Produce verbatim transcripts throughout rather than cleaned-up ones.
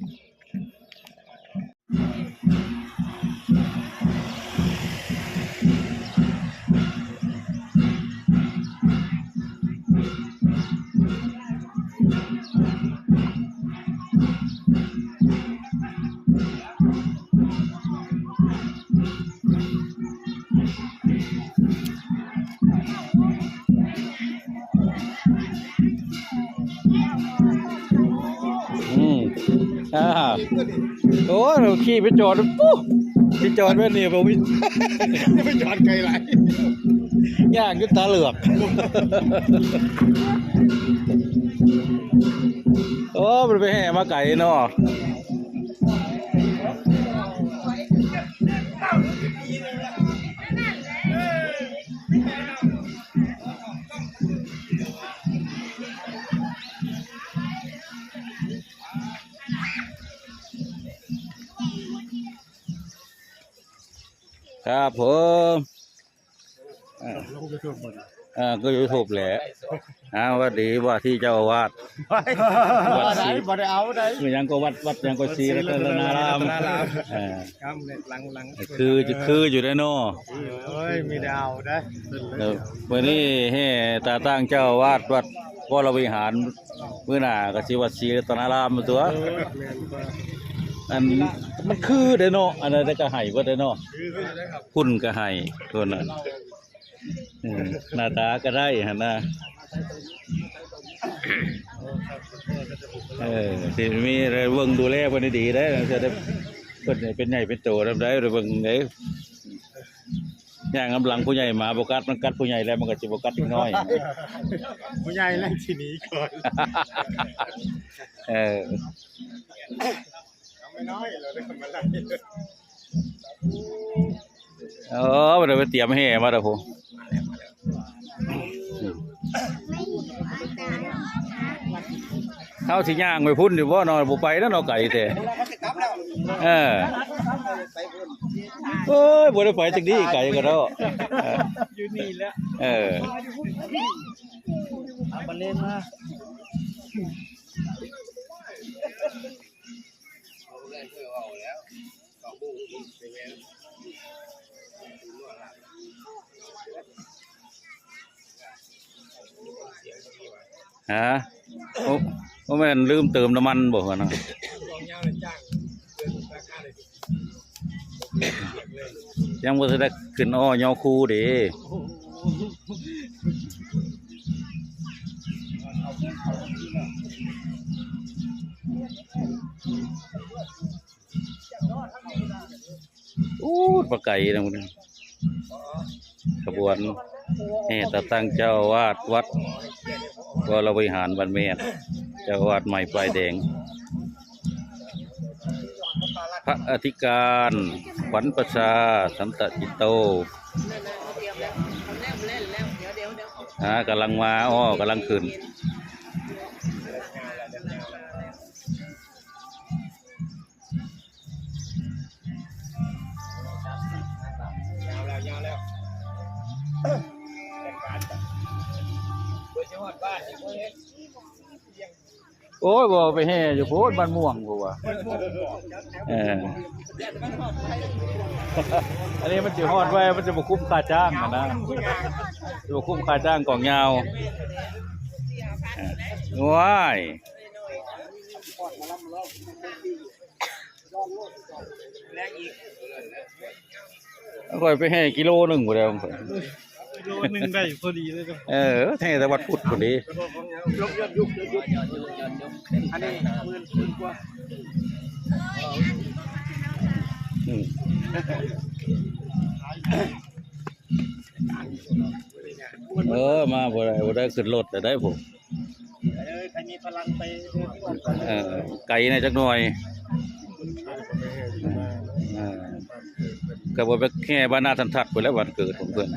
อืม อ่า โอ้ย เราขี่ไปจอดปุ๊บ ไปจอดไว้นี่ ผมไป ไปจอดไกลหลาย ย่างจนตาเหลือก โอ้ มันไปแห่มาไกลเนาะ ครับผม อ่า ลงยูทูบหมด อ่า ก็ยูทูบแหละ อ่า หวัดดีว่าที่เจ้าอาวาส วัดศรี บ่ได้เอาได้ คือหยังก็วัด วัดหยังก็ศรีรัตนาราม รัตนาราม อ่า ครับเนี่ยหลังๆ คือ คืออยู่ได้เนาะ โอ้ย มีดาวได้ เออ มื้อนี้แห่ตาตั้งเจ้าอาวาสวัดวรวิหาร มื้อหน้าก็สิวัดศรีรัตนารามตัว เออ แม่นกว่า อัน มันคือเด้เนาะ อันนั้นก็ให้เบิดเด้เนาะ คือ คุณก็ให้คนนั้น เออ หน้าตาก็ได้หั่นนะ เออ สิมีอะไรเบิ่งดูแลเพิ่นดีๆ ได้ จะได้ เพิ่นเป็นใหญ่เป็นโตนำได้ เบิ่งได้ ย่างนำหลังผู้ใหญ่มาบ่กัด มันกัดผู้ใหญ่แล้ว มันก็สิบ่กัดเด็กน้อย ผู้ใหญ่แล้วสิหนีก่อน เออ เอาไม่น้อย เราได้กำลัง เออ บ่ได้ไปเตรียมแห่มาเด้อผม เฮาสิย่างไปพุ้นอยู่บ่เนาะ บ่ไปแล้วเนาะ ไกลแท้ เออ โอ้ย บ่ได้ไปจักดี ไกลก็ดอก เออ อยู่นี่แหละ เออ เอาบันเลงมา ฮะ โอ้ โอ้ แม่นลืมเติมน้ำมันบ่หั่นนะ ยังบ่ทันได้ขึ้นอ้อยอคูเด้ อู้ ปะไก่นะมื้อนี้ ขบวนแห่ตาตั้งเจ้าอาวาสวัดวรวิหารบ้านแมด เจ้าอาวาสใหม่ป้ายแดง พระอธิการ ขวัญประชา สันตจิตโต อ่า กำลังมา อ้อ กำลังขึ้น ยาวแล้ว ยาวแล้ว โอ้ย บ่ไปแห่อยู่โพดบ้านม่วงกูว่า เออ อันนี้มันสิฮอดไว้ มันจะบ่คุ้มค่าจ้างอะนะ จะบ่คุ้มค่าจ้างกองยาว ว้าย แล้วค่อยไปแห่กิโลหนึ่งบ่ได้ของข้อย กิโลหนึ่งได้พอดีเลยเนาะ เออ แห่แต่วัดพุทธพุ้นเด้ อันนี้หมื่น หมื่นกว่า อืม เออ มาบ่ได้ บ่ได้ขึ้นรถแล้วได้ผม เออ ใครมีพลังไป เออ ไกลแหน่จักหน่อย เออ ก็บ่ไปแห่บ้านนาทันทัดพุ้นแหล้ว วันเกิดของเพิ่น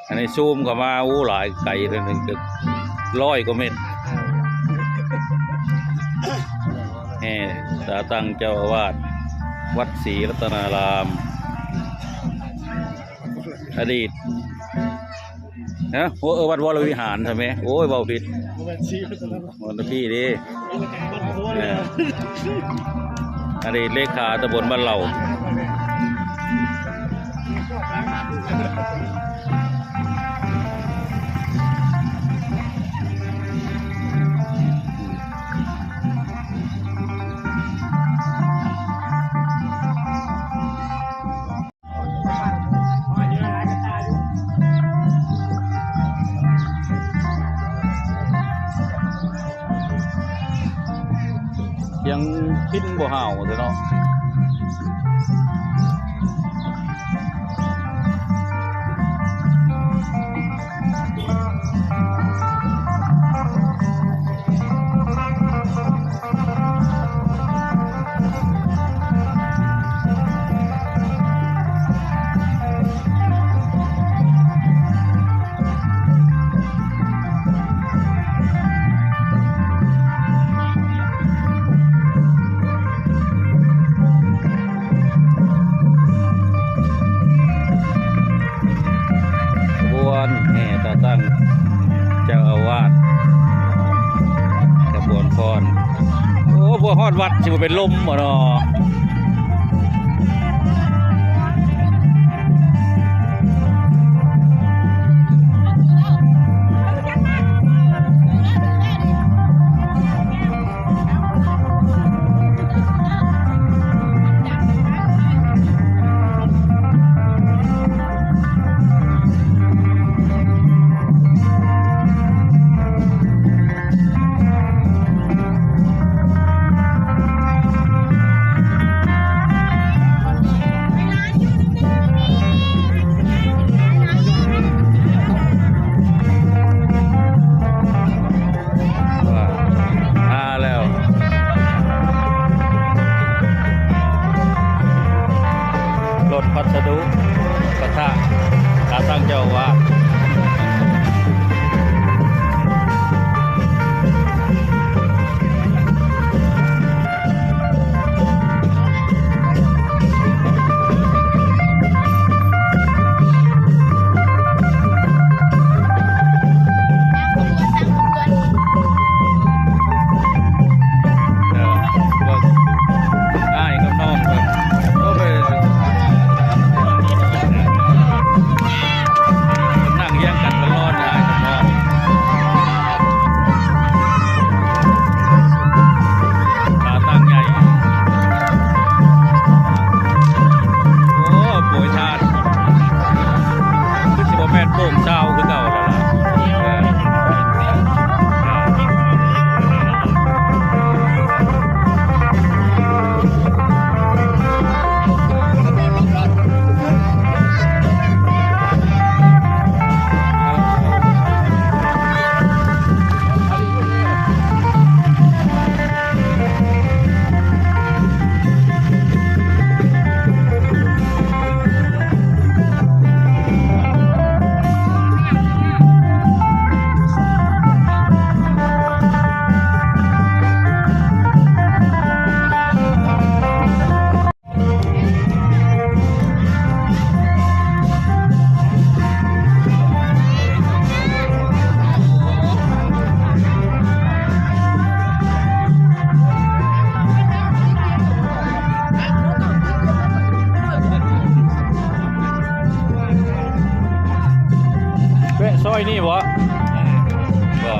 อันนี้ซูมเข้ามา โอ้ หลายไกลเลย ร้อยกว่าเมตร แห่ตาตั้งเจ้าอาวาสวัดศรีรัตนาราม อดีต ฮะ โอ้ เออ วัดวรวิหารใช่ไหม โอ้ย เว้าผิด บ่แม่นศรีรัตนาราม วัดพี่เด้ เออ อันนี้เลขาตำบลบ้านเหล่า ยังพินบ่ห่าวเด้อเนาะ ขบวนแห่ตาตั้งเจ้าอาวาส ขบวนฟ้อน โอ้ บ่ฮอดวัดสิบ่เป็นลมบ่เนาะ มาแล้ว รถพัสดุปะทะขาตั้งเจ้าอาวาส เออ เบิ่ง อ้ายกับน้องครับ โอ้ย นั่งเรียงกันตลอด อ้ายกับน้อง ขาตั้งใหญ่ โอ้ โปรยทาน คือสิบ่แม่นโป่งซาวคือเก่าแล้วล่ะ เออ แวะซอยนี่บ่ บ่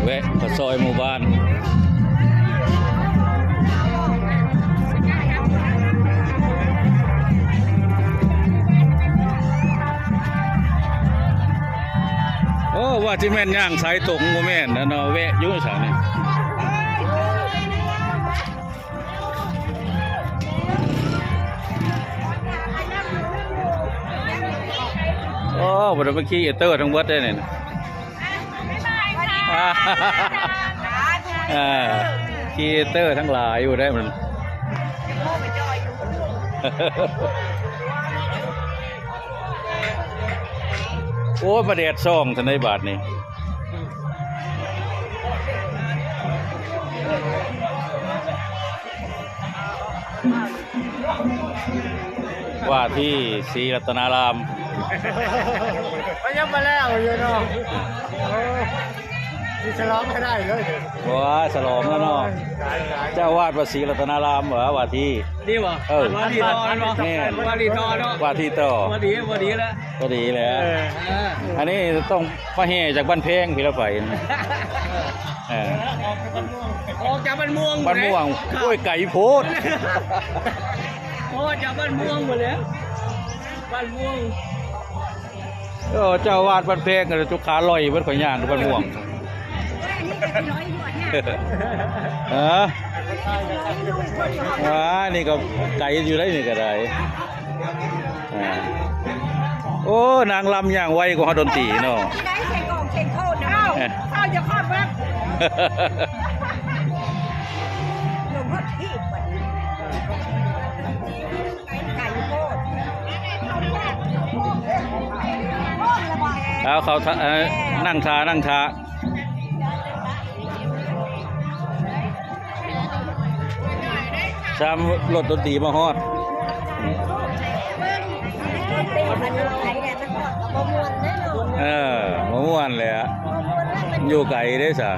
แวะปากซอยหมู่บ้าน โอ้ ว่าสิแม่นย่างสายตรงบ่แม่นนะเนาะ แวะอยู่ไสนี่ เ โอ้ บ่ได้มาขี่เอเตอร์ทั้งเบิดได้นี่นะ อ่า อ่า ขี่เอเตอร์ทั้งหลายอยู่ได้มัน โอ้ย มาแดดส่องทันในบาทนี่ ว่าที่ศรีรัตนาราม ก็ยังมาแล้วอยู่เนาะ โอ้ สิฉลองให้ได้เลย ว้า ฉลองแล้วเนาะ ตายตาย เจ้าอาวาสวัดศรีรัตนารามเหรอ ว่าที่ นี่บ่ เออ ว่าที่ต่อเนาะ แม่น ว่าที่ต่อเนาะ ว่าที่ต่อ ว่าดี ว่าดีแล้ว พอดีเลย เออ อันนี้ต้องมาแห่จากบ้านแพงพีละไป เออ ออกจากบ้านม่วง บ้านม่วง ครับ โอ้ย ไกลโพด โอ้ จากบ้านม่วงหมดแล้ว บ้านม่วง เออ เจ้าอาวาสบ้านแพงกัน จุกขาลอยเบิดข่อยย่างบ้านม่วง เออ อ่า นี่ก็ไกลอยู่ได้นี่ก็ได้ อ่า โอ้ นางลำย่างไวกว่าดนตรีเนาะ ที่ได้ใส่กล่องเข่งโทษนะ เอ้า เอ้า อย่าครอบแป๊บ หลวงพ่อที่บัดนี้ ไก่โพด เอาเขาท่า เอ่อ นั่งท่า นั่งท่า ซ้ำรถดนตรีมาฮอด เออ บ่ม่วนเลยอะ อยู่ไกลเด้สะ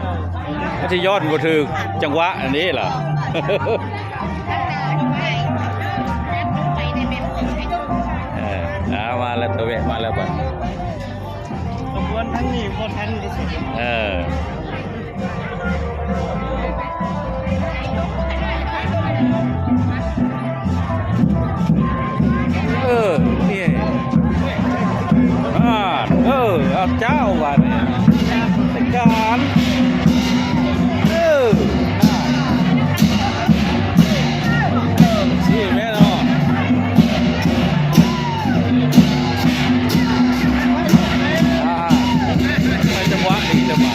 มันสิย้อนบ่ถืกจังหวะอันนี้ล่ะ เออ อ่า มาแล้ว ตะเวะมาแล้วบัด ขบวนทั้งนี้บ่ทันที่สุด เออ เออ นี่ อ่า เออ เอาเจ้าว่าเนี่ย จัดการ เออ นี่แม่นอน อ่า ไปจังหวะนี้จังหวะ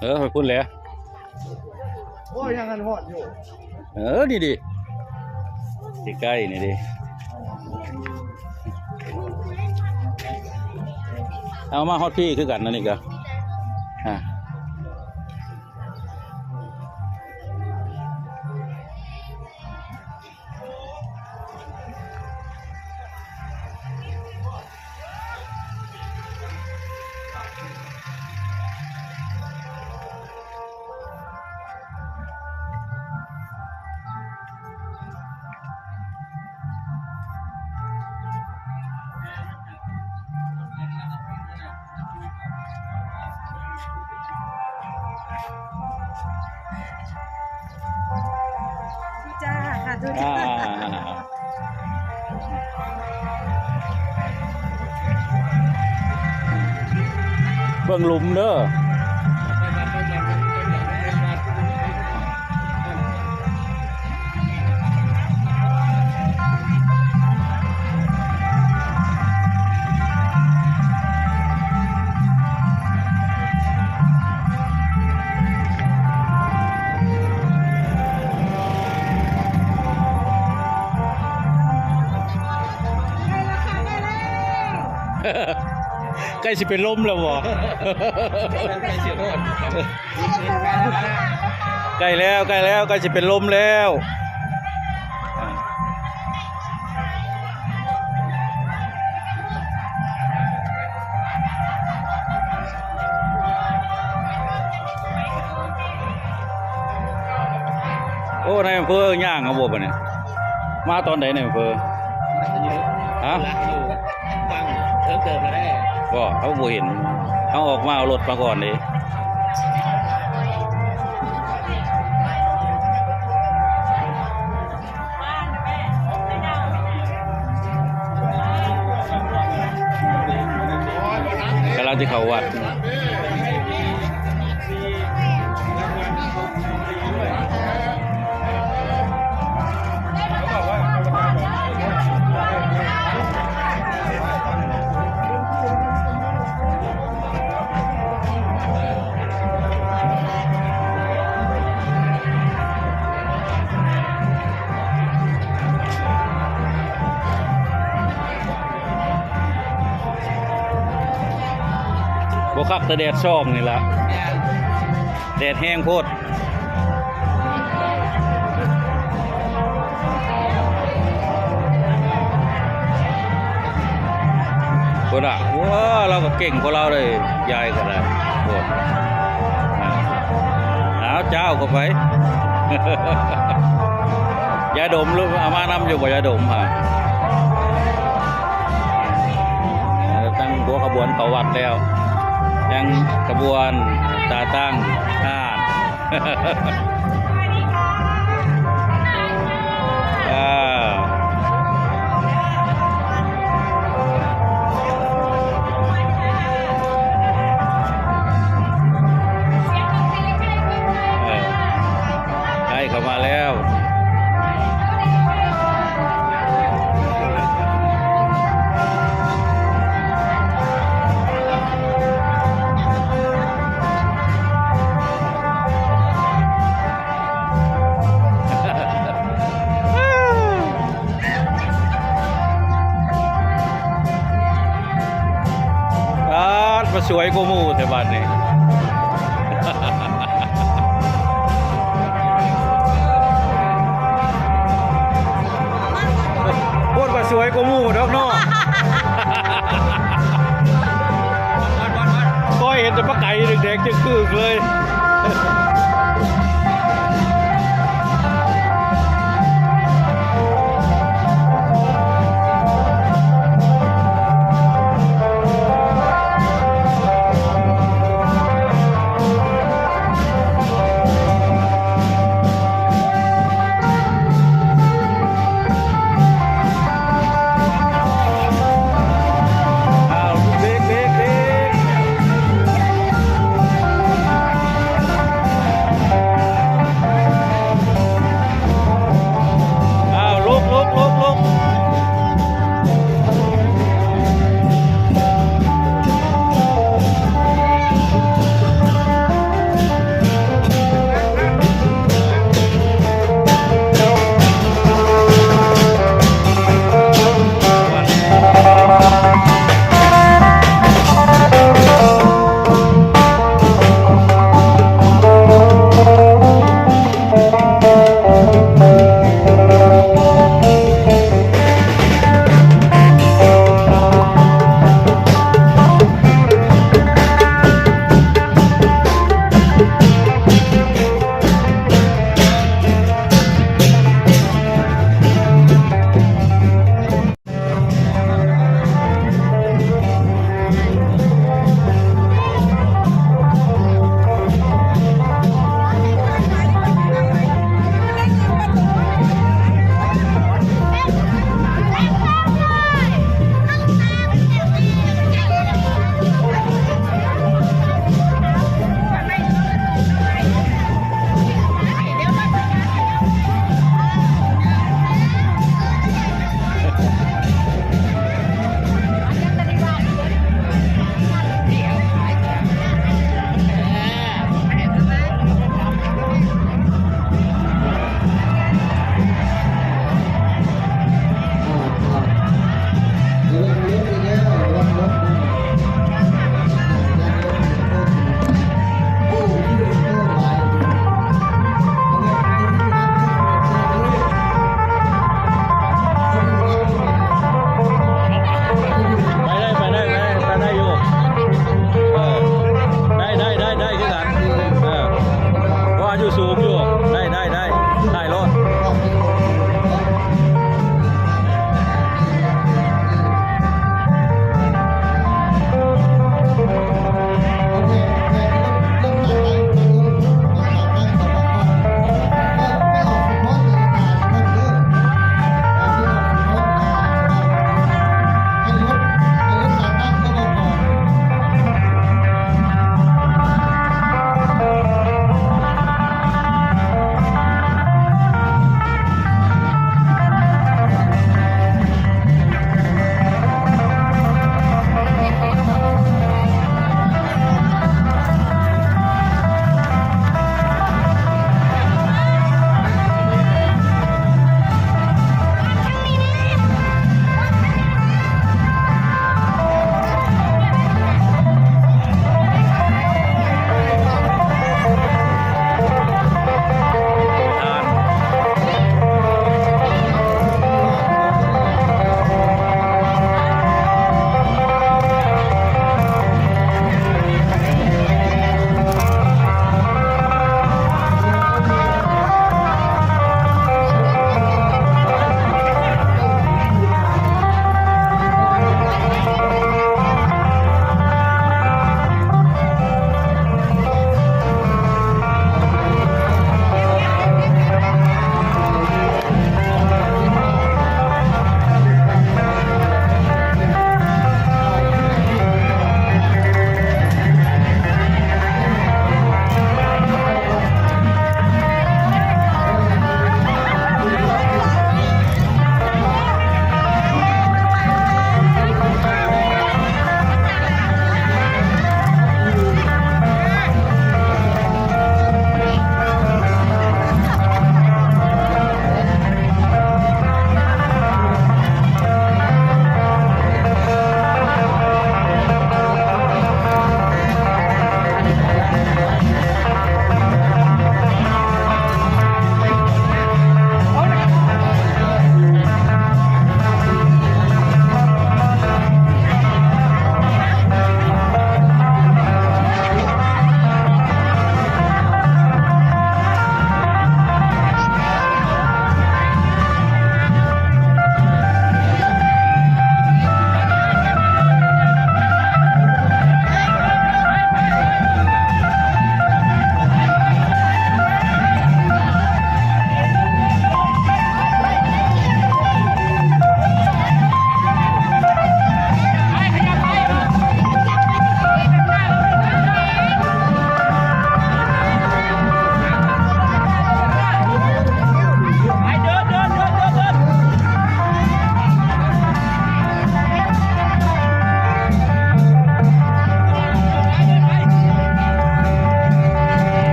เออ ไปพุ่นแหละ โอ้ย ยังหันหอดอยู่ เออ นี่ดิ ใกล้ๆ นี่ดิ เอามาฮอดพี่คือกันนะนี่ก็ อ่ะ จ้า ค่ะ ดู อ่า จ้า เบิ่งหลุมเด้อ ใกล้สิเป็นลมแล้วบ่ ใกล้แล้ว ใกล้แล้ว ใกล้สิเป็นลมแล้ว โอ้ นายอำเภอย่างเอาบ่ปะเนี่ย มาตอนไหนนายอำเภอ ฮะ อยู่ฟังเพิ่มเติมแล้วได้ บ่ เขาบ่เห็น เขาออกมาเอารถมาก่อนเด้ กำลังจะเข้าวัด บ่คักแต่แดดส่องนี่ล่ะ แดดแฮงโพด พุ้นน่ะ ว้า เราก็เก่งกว่าเราเลย ยายก็ได้ พุ้น อ่า เอาเจ้าเข้าไป ยาดมหรือเอามานำอยู่บ่ ยาดมฮะ เอ่อ ตั้งหัวขบวนเข้าวัดแล้ว ยังขบวนตาตั้ง อ่า อ่า เออ ใกล้เข้ามาแล้ว ปาด มาสวยกว่าหมู่แถวบ้านนี่ โคตรว่าสวยกว่าหมู่ดอกเนาะ ก้อยเห็นแต่ปลาไก่แดงๆ จึงคืกเลย เ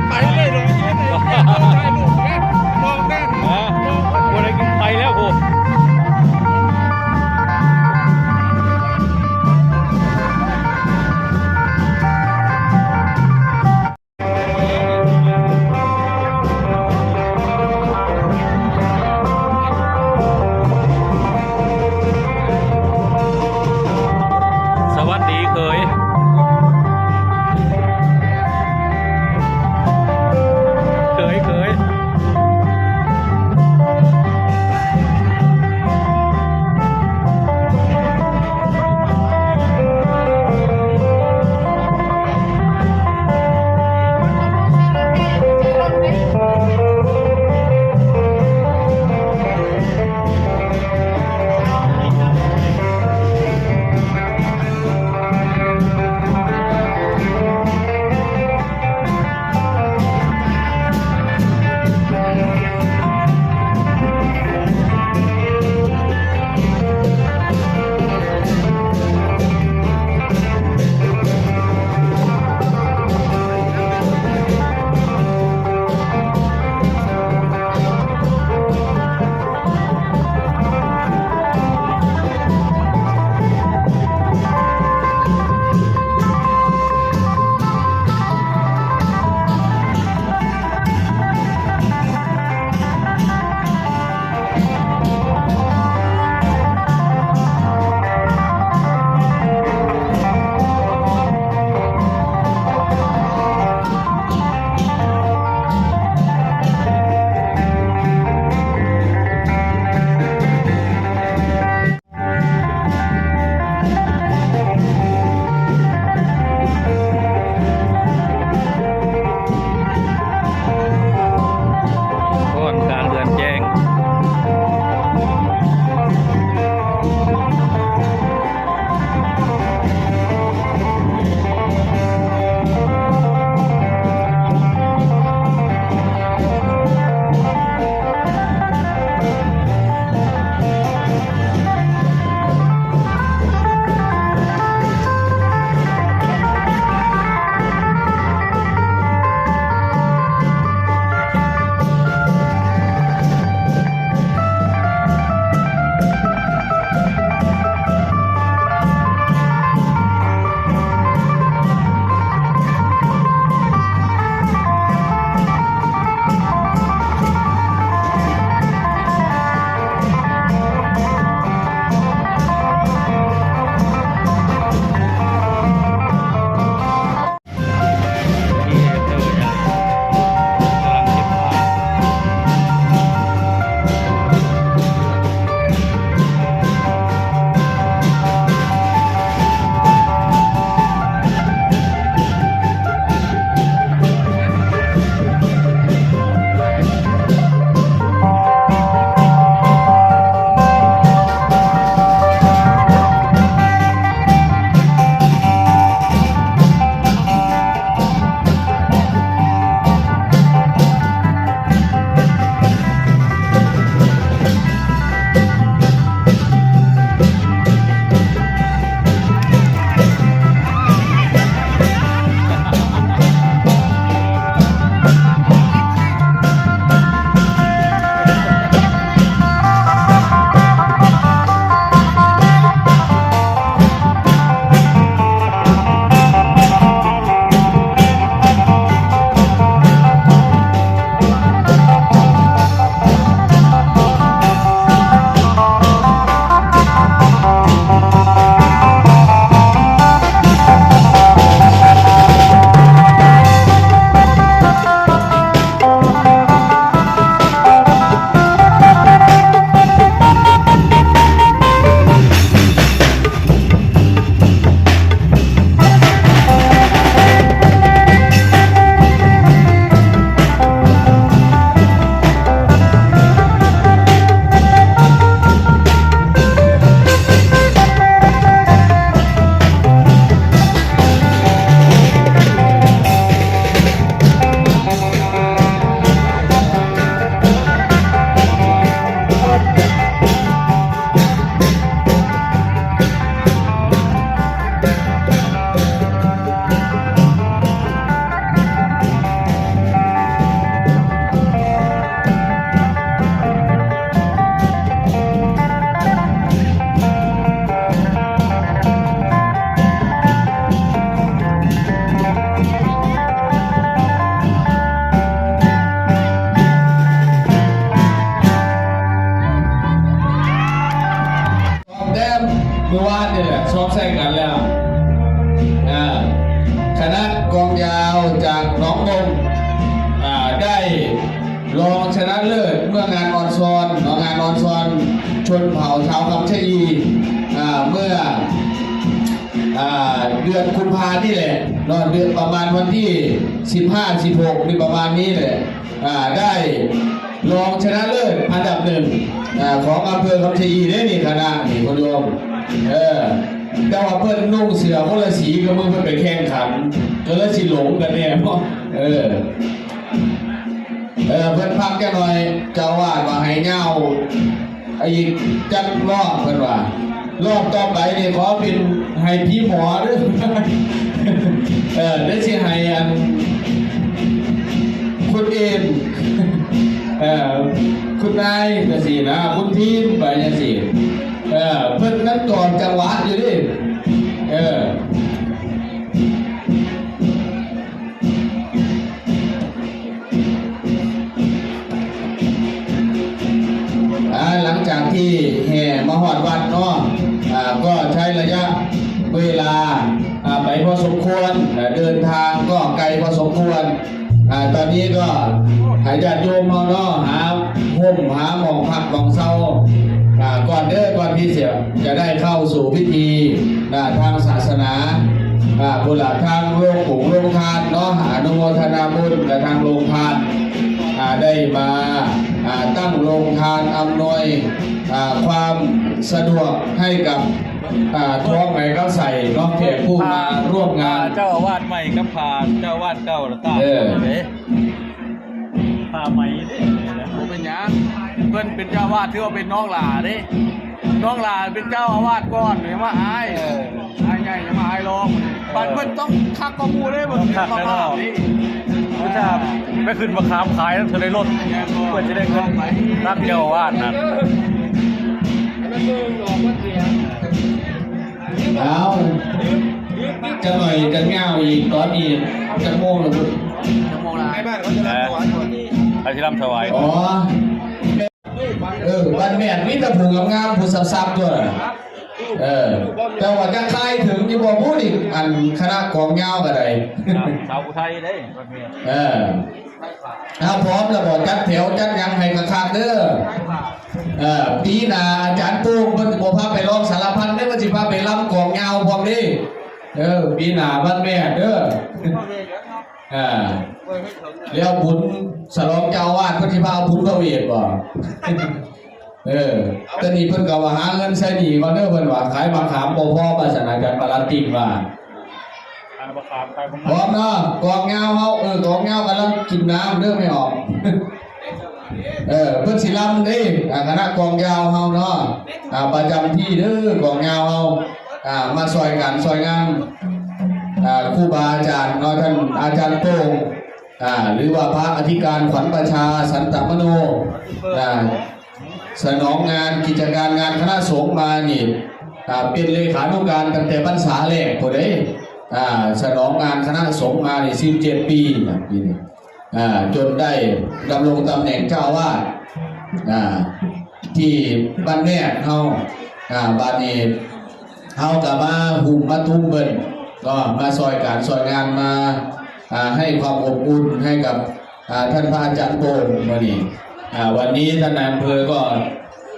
ไปเลยลองเล่นเลยลองเล่นลองเล่น ฮะ ลองเล่น บ่ได้กินไปแล้วโห สวัสดีเขย รองชนะเลิศเมื่องานออนซอนเนาะ งานออนซอนชนเผ่าชาวคำชะอี อ่า เมื่อ อ่า เดือนกุมภานี่แหละเนาะ เดือนประมาณวันที่สิบห้า สิบหก นี่ประมาณนี้แหละ อ่า ได้รองชนะเลิศอันดับหนึ่ง อ่า ของอำเภอคำชะอีเด้นี่ คณะนี่คุณโยม เออ แต่ว่าเพิ่นนุ่งเสื้อคนละสีกับหมู่ เพิ่นไปแข่งขัน ก็เลยสิหลงกันแน่เนาะ เออ เออ เพิ่นพักจักหน่อย เจ้าอาวาสว่าให้ยาวอีกจักรอบ เพิ่นว่า รอบต่อไปนี่ขอเป็นให้ผีหมอเด้อ เออ ได้สิให้อัน คุณเอม เออ คุณนายจังซี่นะ คุณทีมไปจังซี่ เออ เพิ่นนั้นตอบจังหวะอยู่เด้ เออ อ่า หลังจากที่แห่มาฮอดวัดเนาะ อ่า ก็ใช้ระยะเวลา อ่า ไปพอสมควร อ่า เดินทางก็ไกลพอสมควร อ่า ตอนนี้ก็ให้ญาติโยมเฮาเนาะ หาฮ่มหาหม่องพักหม่องเซา อ่า ก่อนเด้อ ก่อนที่จะ จะได้เข้าสู่พิธี อ่า ทางศาสนา อ่า พุ้นล่ะ ทางโรงผงโรงทานเนาะ อนุโมทนาบุญกับทางโรงทาน อ่า ได้มา อ่า ตั้งโรงทานอำนวย อ่า ความสะดวกให้กับ อ่า ท้องไหมก็ใส่เนาะ แขกผู้มาร่วมงาน เจ้าอาวาสใหม่กับพระเจ้าอาวาสเก่าละต่าง เออ กันเด้ พระใหม่เด้ บ่เป็นหยัง เพิ่นเป็นเจ้าอาวาสถือว่าเป็นน้องหล้าเด้ น้องหล้าเป็นเจ้าอาวาสก่อน อย่ามาอาย เออ อายใหญ่ อย่ามาอายรอง บัดเพิ่นต้องคักกว่าหมู่เด้ เพิ่น ต้องคัก มา แล้ว พา เนาะ นี่ พุทธาไปขึ้นมะขามขายแล้วเธอได้รถ เพื่อจะได้เงินรับเจ้าอาวาสนะ เอา จักหน่อยจักยาวอีก ตอนนี้จักโมงแล้วพุ้น ชั่วโมงละ ให้บ้านเขาจะรับถวายก่อน เออ ใครสิรำถวาย อ๋อ เออ บ้านแม่นมีแต่ผู้งามๆ ผู้สับๆ ตัวน่ะ เออ แต่ว่าจักทายถึงอยู่บ่พุ้นอีก อันคณะกลองยาวก็ได้ สาวอุทัยเด้ บ้านแม่น เออ ถ้าพร้อมแล้วบ่ จัดแถวจัดหยังให้คักๆ เด้อ เออ ปีหน้าอาจารย์โป่งเพิ่นสิบ่พาไปร้องสารพันเด้ เพิ่นสิพาไปรำกลองยาวพร้อมเด้ เออ ปีหน้าบ้านแม่เด้อ อ่า แล้วบุญฉลองเจ้าอาวาสเพิ่นสิพาเอาบุญพระเวทบ่ เออ ตอนนี้เพิ่นก็ว่าหาเงินใช้หนี้ก่อนเด้อ เพิ่นว่าขายมะขามบ่พอ ว่าซั่น อาจารย์ปาลาติงว่า ขายมะขาม ขายมะขาม พร้อมเนาะ กลองยาวเฮา เออ กลองยาวกำลังกินน้ำเด้อ ไม่ออก เออ เพิ่นสิรำเด้ อ่า คณะกลองยาวเฮาเนาะ อ่า ประจำที่เด้อ กลองยาวเฮา อ่า มาซอยกันซอยงาน อ่า ครูบาอาจารย์เนาะ ท่านอาจารย์โป่ง อ่า หรือว่าพระอธิการขวัญประชาสันตมโน อ่า สนองงานกิจการงานคณะสงฆ์มานี่ อ่า เป็นเลขานุการตั้งแต่พรรษาแรกพุ้นเด้ อ่า สนองงานคณะสงฆ์มานี่ สิบเจ็ด ปีนะ ปีนี้ อ่า จนได้ดำรงตำแหน่งเจ้าอาวาส อ่า ที่บ้านแม่เฮา อ่า บัดนี้เฮาก็มาหุ้มมาตุ้มเพิ่น ก็มาซอยการซอยงานมา อ่า ให้ความอบอุ่นให้กับ อ่า ท่านพระอาจารย์โป่งมื้อนี้ อ่า วันนี้ท่านนายอำเภอก็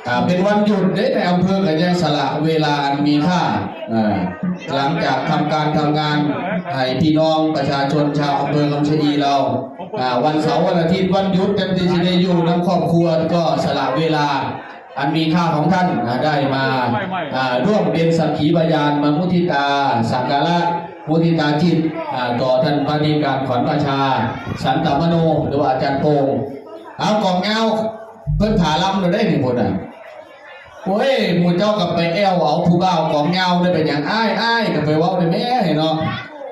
อ่า เป็นวันหยุดเด้ นายอำเภอก็ยังสละเวลาอันมีค่า อ่า หลังจากทำการทำงานให้พี่น้องประชาชนชาวอำเภอคำชะอีเรา อ่า วันเสาร์วันอาทิตย์วันหยุดเต็มที่สิได้อยู่นำครอบครัว ก็สละเวลาอันมีค่าของท่าน อ่า ได้มา อ่า ร่วมเป็นสักขีพยานมามุทิตาสักการะมุทิตาจิต อ่า ต่อท่านพระอธิการขวัญประชาสันตมโน หรือว่าอาจารย์โป่ง เอากลองยาว เพิ่นถาลำเราได้หนึ่งคนอ่ะ โอ้ย หมู่เจ้ากับไปแอวเอาผู้บ่าวกลองยาวได้เป็นอย่างอ้ายอ้ายกับไปเว้าได้แม่เนาะ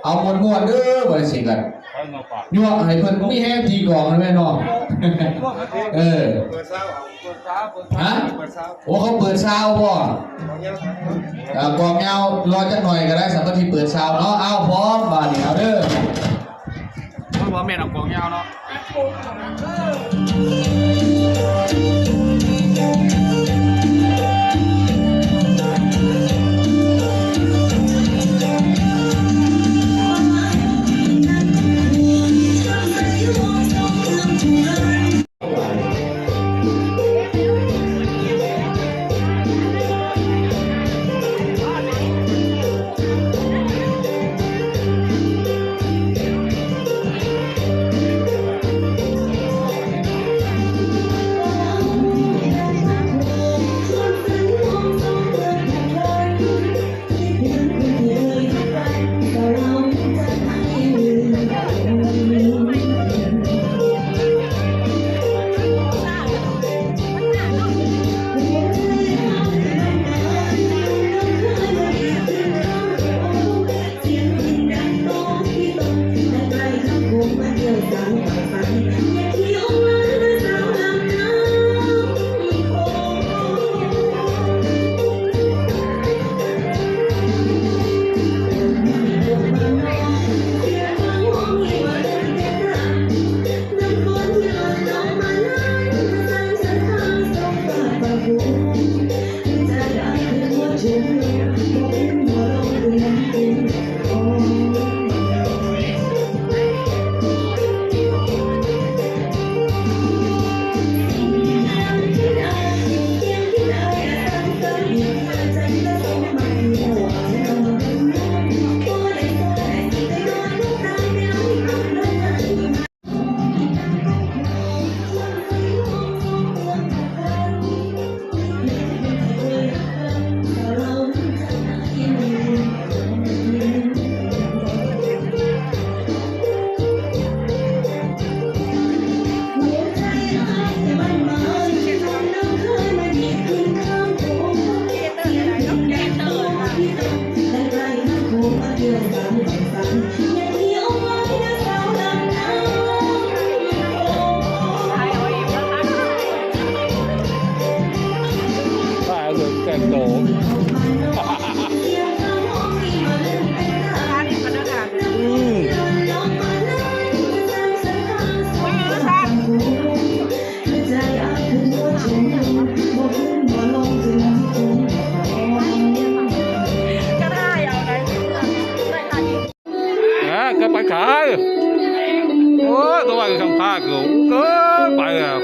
เอาม่วนๆเด้อว่าสิกัน ยั่วให้เพิ่นมีแฮงตีกลองแม่เนาะ เออ ฮะ โอ้ เขาเปิดซาวบ่ อ่ากลองยาวรอจักหน่อยก็ได้ สามัคคีเปิดซาวเนาะ เอาพร้อมบาดนี้เอาเด้อ เพิ่นว่าแม่นเอากลองยาวเนาะ เกินไปอ่ะ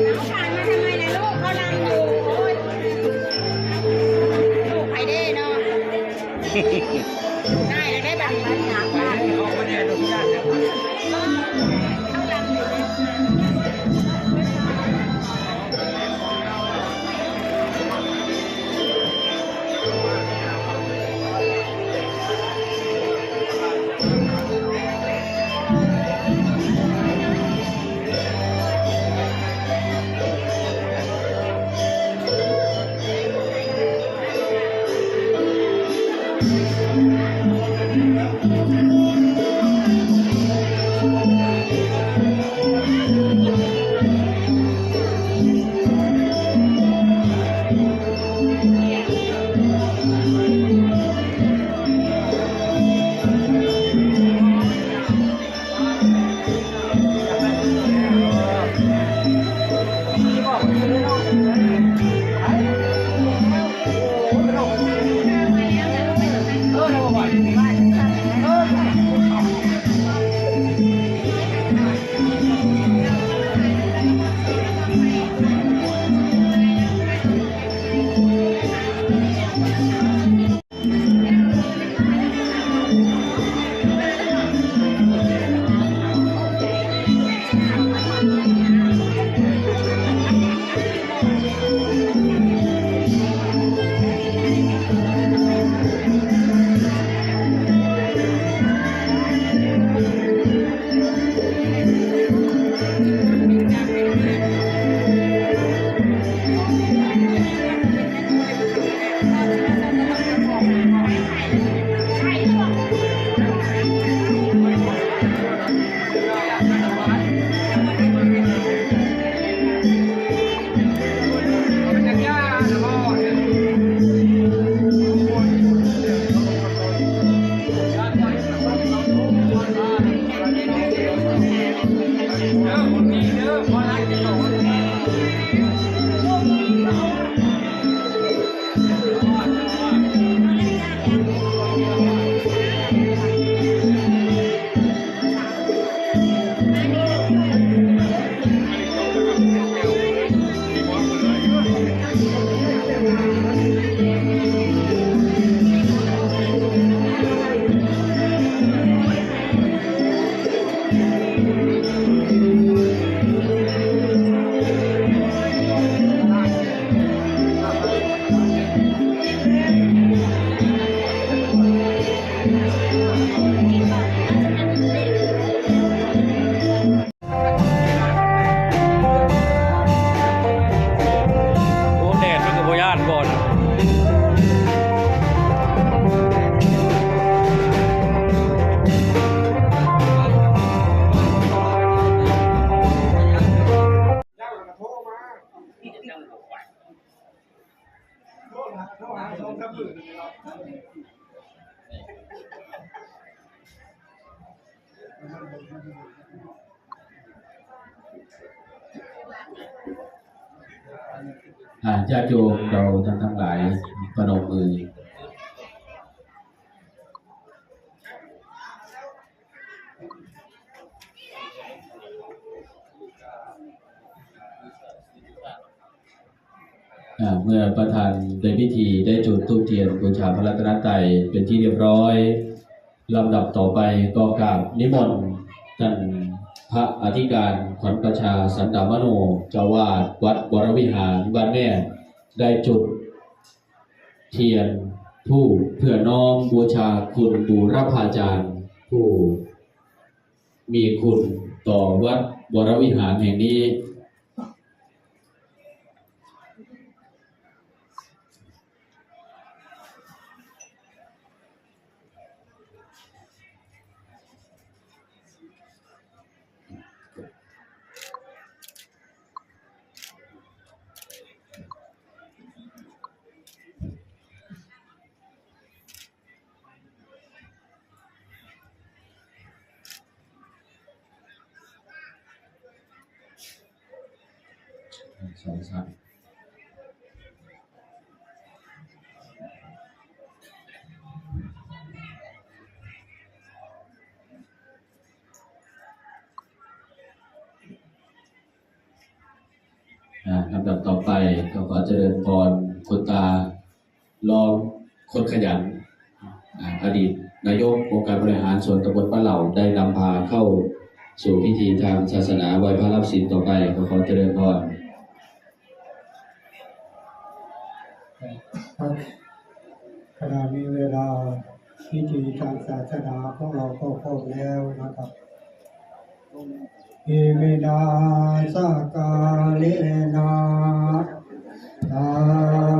เอาผ่านมาทำไมล่ะลูก เขารำอยู่ โอ้ย ลูกไผเด้เนาะ ได้แล้วได้บัตรมาจากบ้าน เขารำอยู่โอ้ แดดมันก็บ่ย้านบ่นะ อ่า ญาติโยมเราท่านทั้งหลาย ประนมมือ อ่า เมื่อประธานในพิธีได้จุดธูปเทียนบูชาพระรัตนตรัยเป็นที่เรียบร้อย ลำดับต่อไปก็กราบนิมนต์ท่านพระอธิการขวัญประชา สันดามโน เจ้าอาวาสวัดวรวิหารบ้านแม่ ได้จุดเทียนธูปเพื่อน้อมบูชาคุณบูรพาจารย์ ผู้มีคุณต่อวัดวรวิหารแห่งนี้ สองสาม อ่าลำดับต่อไปก็ขอเจริญพรคุณตา รองคนขยัน อ่าอดีตนายกองค์การบริหารส่วนตำบลบ้านเหล่า ได้นำพาเข้าสู่พิธีทางศาสนาไหว้พระรับศีลต่อไป ก็ขอเจริญพร ครับ ขณะนี้เวลาพิธีทางศาสนาของเราก็ครบแล้วนะครับ อิมินาสกาเลนะ ตั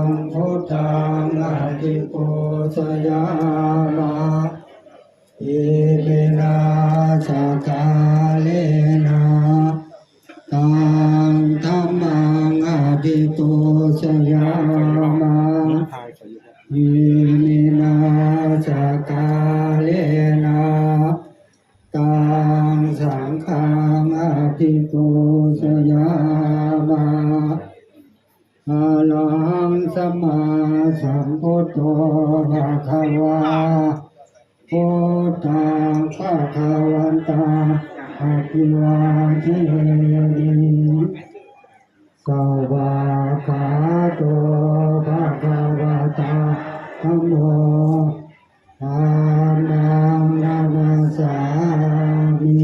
งพุทธังอภิปูชยามะ อิมินาสกาเลนะ ตังธัมมังอภิปูชยามะ อิมินาสกาเลนะ ตังสังฆังอภิปูชยามะ อะระหังสัมมาสัมพุทโธ ภะคะวา พุทธังภะคะวันตัง อะภิวาเทมิ สวากขาโต ภะคะวะตา ธัมโม ธัมมังนะมัสสามิ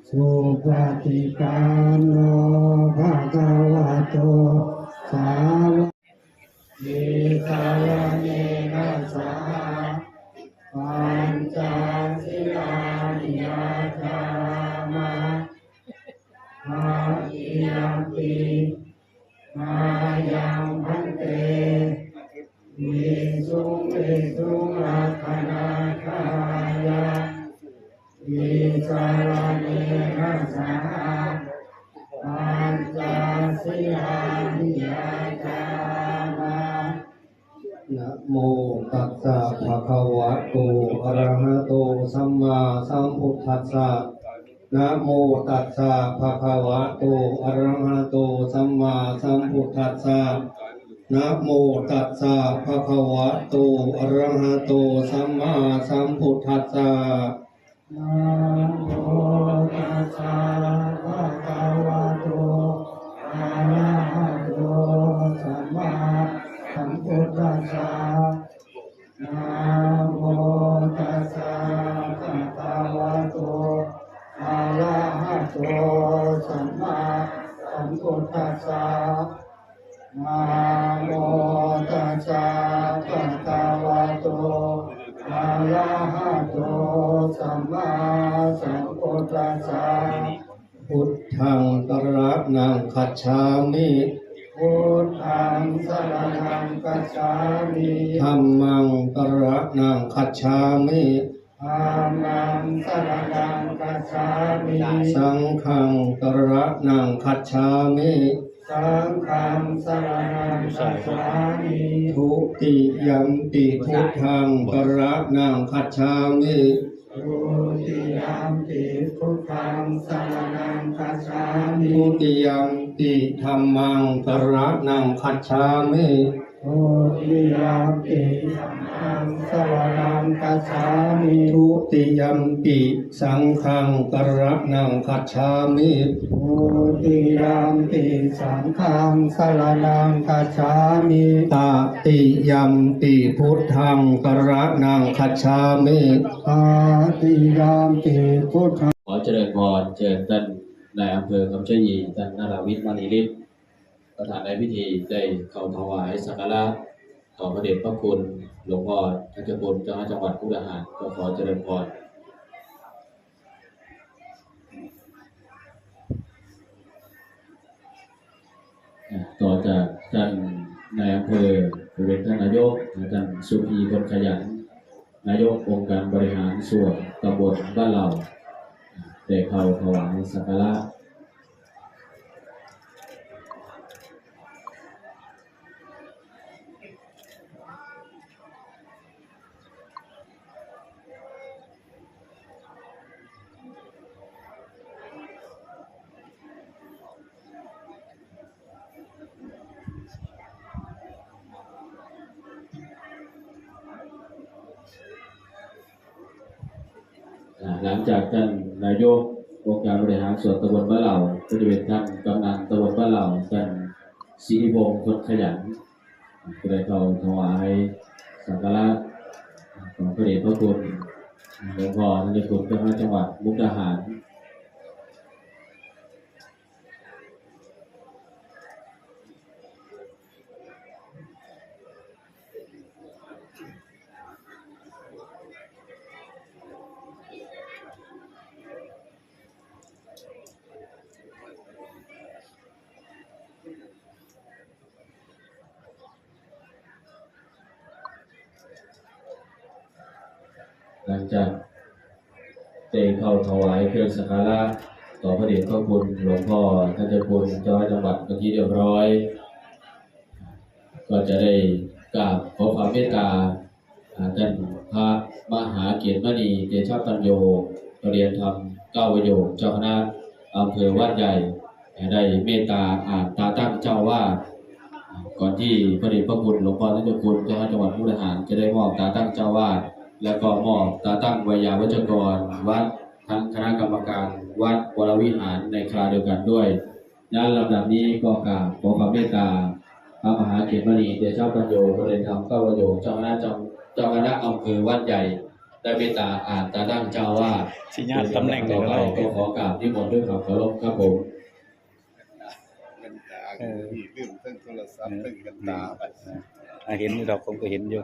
สุปฏิปันโน ภะคะวะโต สาวก ติสารเณนะสหะ ปัญจศีลานิยาจามะ ตติยัมปิ มายังพันเต วิสุงวิสุงรักขณาทายะ ติสารเณนะสหะ ปัญจศีลานิยาจามะ นะโมตัสสะภะคะวะโต อะระหะโต สัมมาสัมพุทธัสสะ นะโมตัสสะภะคะวะโต อะระหะโต สัมมาสัมพุทธัสสะ นะโมตัสสะภะคะวะโต อะระหะโต สัมมาสัมพุทธัสสะ นะโมตัสสะภะคะวะโต อะระหะโต สัมมาสัมพุทธัสสะ นะโมตัสสะภะคะวะโต อะระหะโต สัมมาสัมพุทธัสสะ นะโมตัสสะภะคะวะโต อะระหะโต สัมมาสัมพุทธัสสะ พุทธังสรณังคัจฉามิ พุทธังสรณังคัจฉามิ ธัมมังสรณังคัจฉามิ ธัมมังสรณังคัจฉามิ สังฆังสรณังคัจฉามิ สังฆังสรณังคัจฉามิ ทุติยัมปิพุทธังสรณังคัจฉามิ ทุติยัมปิพุทธังสรณังคัจฉามิ ทุติยัมปิธัมมังสรณังคัจฉามิ ทุติยัมปิธัมมังสรณังคัจฉามิ ทุติยัมปิสังฆังสรณังคัจฉามิ ทุติยัมปิสังฆังสรณังคัจฉามิ ตติยัมปิพุทธังสรณังคัจฉามิ ตติยัมปิพุทธัง ขอเจริญพร เชิญท่านนายอำเภอคำชะอี ท่านนราวิทย์ มณีฤทธิ์ ประธานในพิธีได้เข้าถวายสักการะต่อพระเดชพระคุณหลวงพ่อทัชพล เจ้าคณะจังหวัดมุกดาหาร ก็ขอเจริญพร อ่า ต่อจากท่านนายอำเภอ หรือเป็นท่านนายก ท่านสุพี คนขยัน นายกองค์การบริหารส่วนตำบลบ้านเหล่า อ่า ได้เข้าถวายสักการะ หลังจากท่านนายกองค์การบริหารส่วนตำบลบ้านเหล่า ก็จะเป็นท่านกำนันตำบลบ้านเหล่า ท่านศิริพงษ์คนขยัน ก็ได้เข้าถวายสักการะต่อพระเดชพระคุณหลวงพ่อท่านเจ้าคุณเจ้าคณะจังหวัดมุกดาหาร หลังจากได้เข้าถวายเครื่องสักการะต่อพระเดชพระคุณหลวงพ่อท่านเจ้าคุณเจ้าคณะจังหวัดเป็นที่เรียบร้อย ก็จะได้กราบขอความเมตตา อ่า ท่านพระมหาเกตมณีเตชะปัญโญ ประเรียนธรรมเก้าประโยค เจ้าคณะอำเภอวัดใหญ่ ได้เมตตาอ่านตาตั้งเจ้าอาวาส ก่อนที่พระเดชพระคุณหลวงพ่อท่านเจ้าคุณเจ้าคณะจังหวัดมุกดาหารจะได้มอบตาตั้งเจ้าอาวาส และก็มอบตาตั้งไวยาวัจกรวัดทั้งคณะกรรมการวัดวรวิหารในคราวเดียวกันด้วย ณ ลำดับนี้ก็กราบขอความเมตตาพระมหาเกตมณีเตชะปัญโญ ประเรียนธรรมเก้าประโยค เจ้าคณะจัง-, เจ้าคณะอำเภอวัดใหญ่ ได้เมตตาอ่านตาตั้งเจ้าอาวาส สัญญาณตำแหน่ง เป็นลำดับต่อไป เลย ก็ขอกราบนิมนต์ด้วยความเคารพครับผม เออ มีเรื่องเรื่องโทรศัพท์ เรื่องกันตา อ่ะ เห็นอยู่ดอก ผมก็เห็นอยู่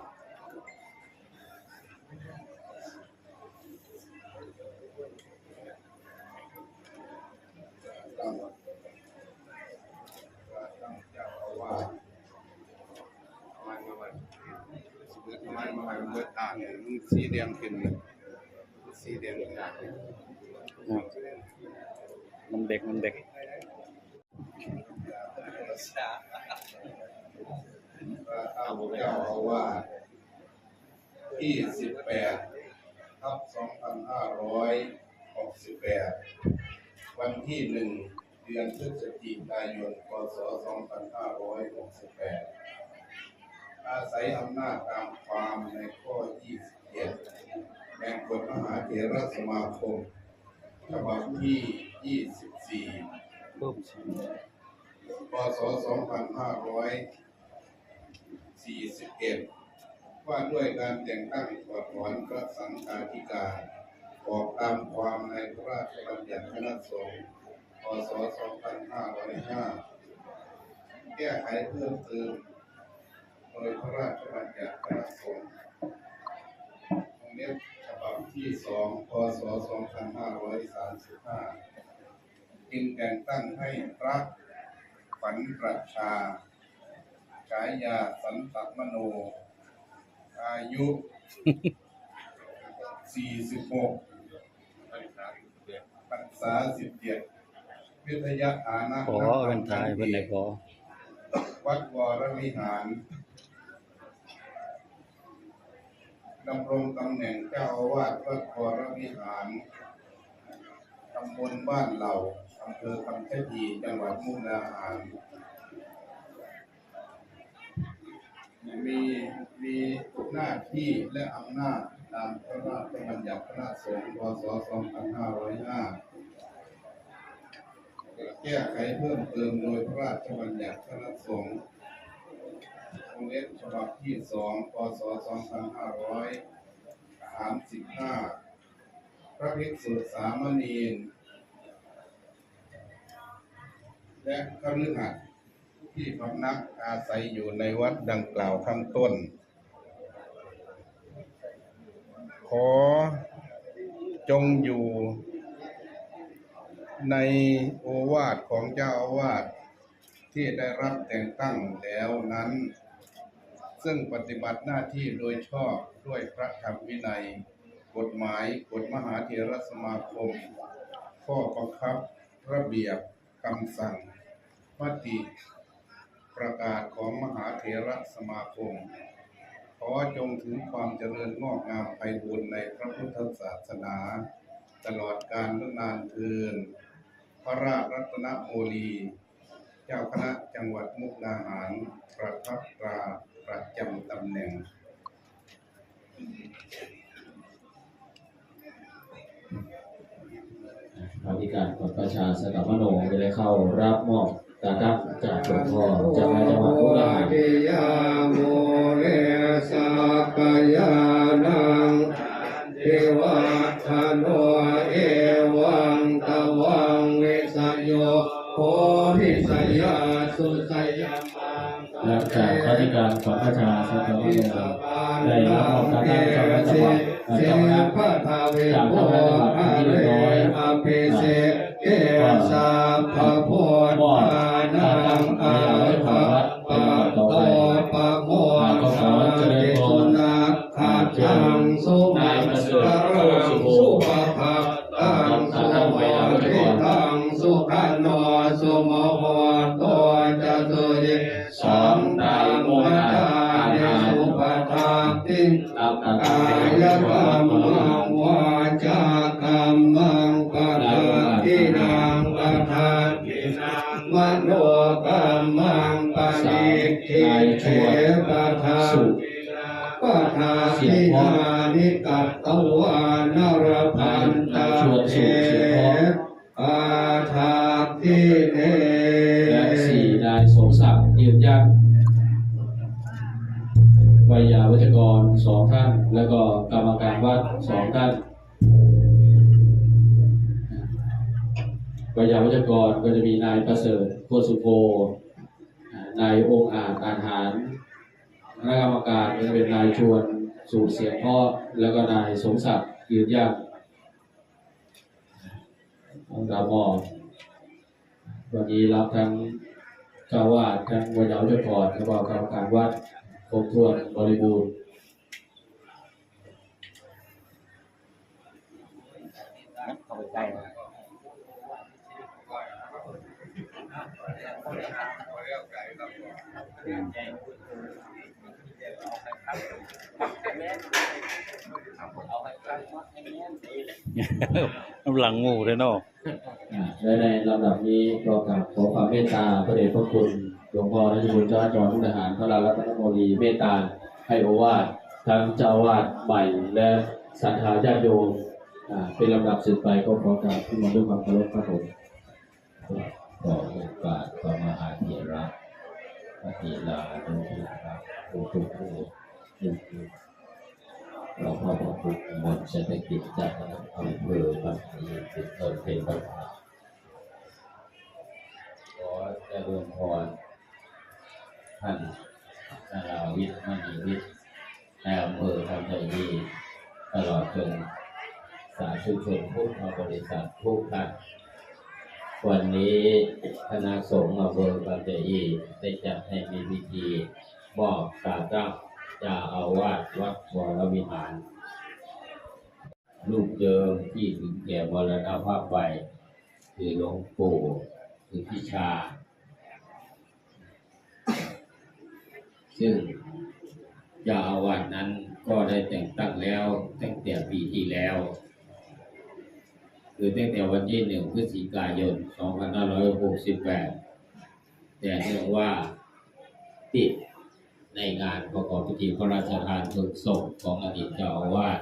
สีแดงขึ้น สีแดงขึ้น อ่ะ มันเด็ก มันเด็ก พระเจ้าอาวาสที่สิบแปดทับสองพันห้าร้อยหกสิบแปด วันที่หนึ่ง เดือนพฤศจิกายน พ.ศ. สองพันห้าร้อยหกสิบแปด อาศัยอำนาจตามความในข้อยี่สิบเจ็ด แห่งกฎมหาเถรสมาคม ฉบับที่ยี่สิบสี่ เพิ่มสี พ.ศ. สองพันห้าร้อยสี่สิบเอ็ด ว่าด้วยการแต่งตั้งถอดถอนพระสังฆาธิการ ออกตามความในพระราชบัญญัติคณะสงฆ์ พ.ศ. สองพันห้าร้อยห้า แก้ไขเพิ่มเติม โดยพระราชบัญญัติคณะสงฆ์ วงเล็บฉบับที่สอง พ.ศ. สองพันห้าร้อยสามสิบห้า จึงแต่งตั้งให้พระขวัญประชา ฉายาสันตมโน อายุ สี่สิบหก พรรษา สิบเจ็ด วิทยาฐานะ ขอ นักธรรม แว่นตาให้เพิ่นได้ขอ วัดวรวิหาร ดำรงตำแหน่งเจ้าอาวาสวัดวรวิหาร ตำบลบ้านเหล่า อำเภอคำชะอี จังหวัดมุกดาหาร มี มีหน้าที่และอำนาจตามพระราชบัญญัติคณะสงฆ์ พ.ศ. สองพันห้าร้อยห้า แก้ไขเพิ่มเติมโดยพระราชบัญญัติคณะสงฆ์ วงเล็บฉบับที่สอง พ.ศ. สองพันห้าร้อยสามสิบห้า พระภิกษุสามเณร และคฤหัสถ์ที่พำนักอาศัยอยู่ในวัดดังกล่าวข้างต้น ขอจงอยู่ในโอวาทของเจ้าอาวาสที่ได้รับแต่งตั้งแล้วนั้น ซึ่งปฏิบัติหน้าที่โดยชอบด้วยพระธรรมวินัย กฎหมาย กฎมหาเถรสมาคม ข้อบังคับ ระเบียบ คำสั่ง มติ ประกาศของมหาเถรสมาคม ขอจงถึงความเจริญงอกงามไพบูลย์ในพระพุทธศาสนา ตลอดกาลนานเทอญ พระราชรัตนโมลี เจ้าคณะจังหวัดมุกดาหาร ประทับตราประจำตำแหน่ง ธิการของประชาสถาปโนจะได้เข้ารับมอบตาตั้งจากหลวงพ่อเจ้าคณะจังหวัดมุกดาหาร ติยาโมเรสักยานัง ติวัฒโน เอวังตวังวิสโย โหวิสยาสุสยมัง หลังจากข้าราชการของประชาชนได้รับมอบการตั้งเจ้าคณะจังหวัด เอ่อ เจ้าคณะจากเจ้าคณะจังหวัดเป็นที่เรียบร้อย อภิเศกเก สัพพพุทธานัง อาภัพปะโตปะโม หากก็ขอเจริญพร สุนักขัตตัง สุมังคลัง สุภะขัตตัง สุโหติตัง สุขโน สุมโหโตจะ สุยิสัง ธรรมจาริ สุปะทักขิณัง กายกัมมัง วาจากัมมัง ปะทักขิณัง ปะทักขิณัง มโนกัมมัง ปะนิทธิเทปะทักขิณัง ปะทักขิณานิกัตตวานะ ละพันตะเท ปะทักขิณเณ และสี่นายสมศักดิ์ยืนยัน ไวยาวัจกรสองท่าน แล้วก็กรรมการวัดสองท่าน ไวยาวัจกรก็จะมีนายประเสริฐ โคตรสุโภ นายองอาจ อาจหาร คณะกรรมการก็จะเป็นนายชวน สุเสียงเพราะ แล้วก็นายสมศักดิ์ยืนยาก รับมอบ วันนี้รับทั้งเจ้าอาวาส ทั้งไวยาวัจกร แล้วก็กรรมการวัด ครบถ้วนบริบูรณ์ เข้าไปใกล้นะ น้ำหลังหมู่เด้อเนาะ อ่า และในลำดับนี้ก็กราบขอความเมตตาพระเดชพระคุณหลวงพ่อราชบุญเจ้าอาวาสจังหวัดมุกดาหาร พระรัตนโมลีเมตตาให้โอวาททั้งเจ้าอาวาสใหม่และศรัทธาญาติโยม อ่า เป็นลำดับสืบไป ก็ขอกราบขึ้นมาด้วยความเคารพครับผม ขอโอกาสพระมหาเถระ พระเถรานุเถระ ทุกๆรูป หลวงพ่อพระครูมนต์เศรษฐกิจ เจ้าคณะอำเภอ บางพลี เป็นต้น เป็นประธาน ขอเจริญพร ท่านนราวิทย์ มณีวิทย์ นายอำเภอคำไซดี ตลอดจนสาธุชนพุทธบริษัททุกท่าน วันนี้คณะสงฆ์อำเภอคำไซดีได้จัดให้มีพิธีมอบตาตั้งเจ้าอาวาสวัดวรวิหาร รูปเดิมที่ถึงแก่มรณภาพไป คือหลวงปู่สุทธิชา ซึ่งเจ้าอาวาสนั้นก็ได้แต่งตั้งแล้วตั้งแต่ปีที่แล้ว คือตั้งแต่วันที่หนึ่งพฤศจิกายนสองพันห้าร้อยหกสิบแปด แต่เนื่องว่าติดในงานประกอบพิธีพระราชทานเพลิงศพของอดีตเจ้าอาวาส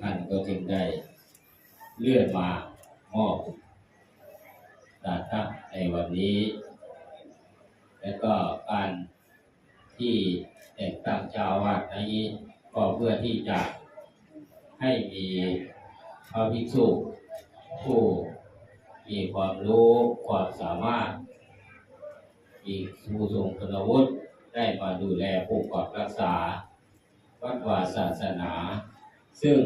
ท่านก็จึงได้เลื่อนมามอบตาตั้งในวันนี้ และก็การที่แต่งตั้งเจ้าอาวาสนี้ ก็เพื่อที่จะให้มีพระภิกษุผู้มีความรู้ความสามารถ มีผู้ทรงคุณวุฒิได้มาดูแลปกปักรักษาวัดวาศาสนา ซึ่ง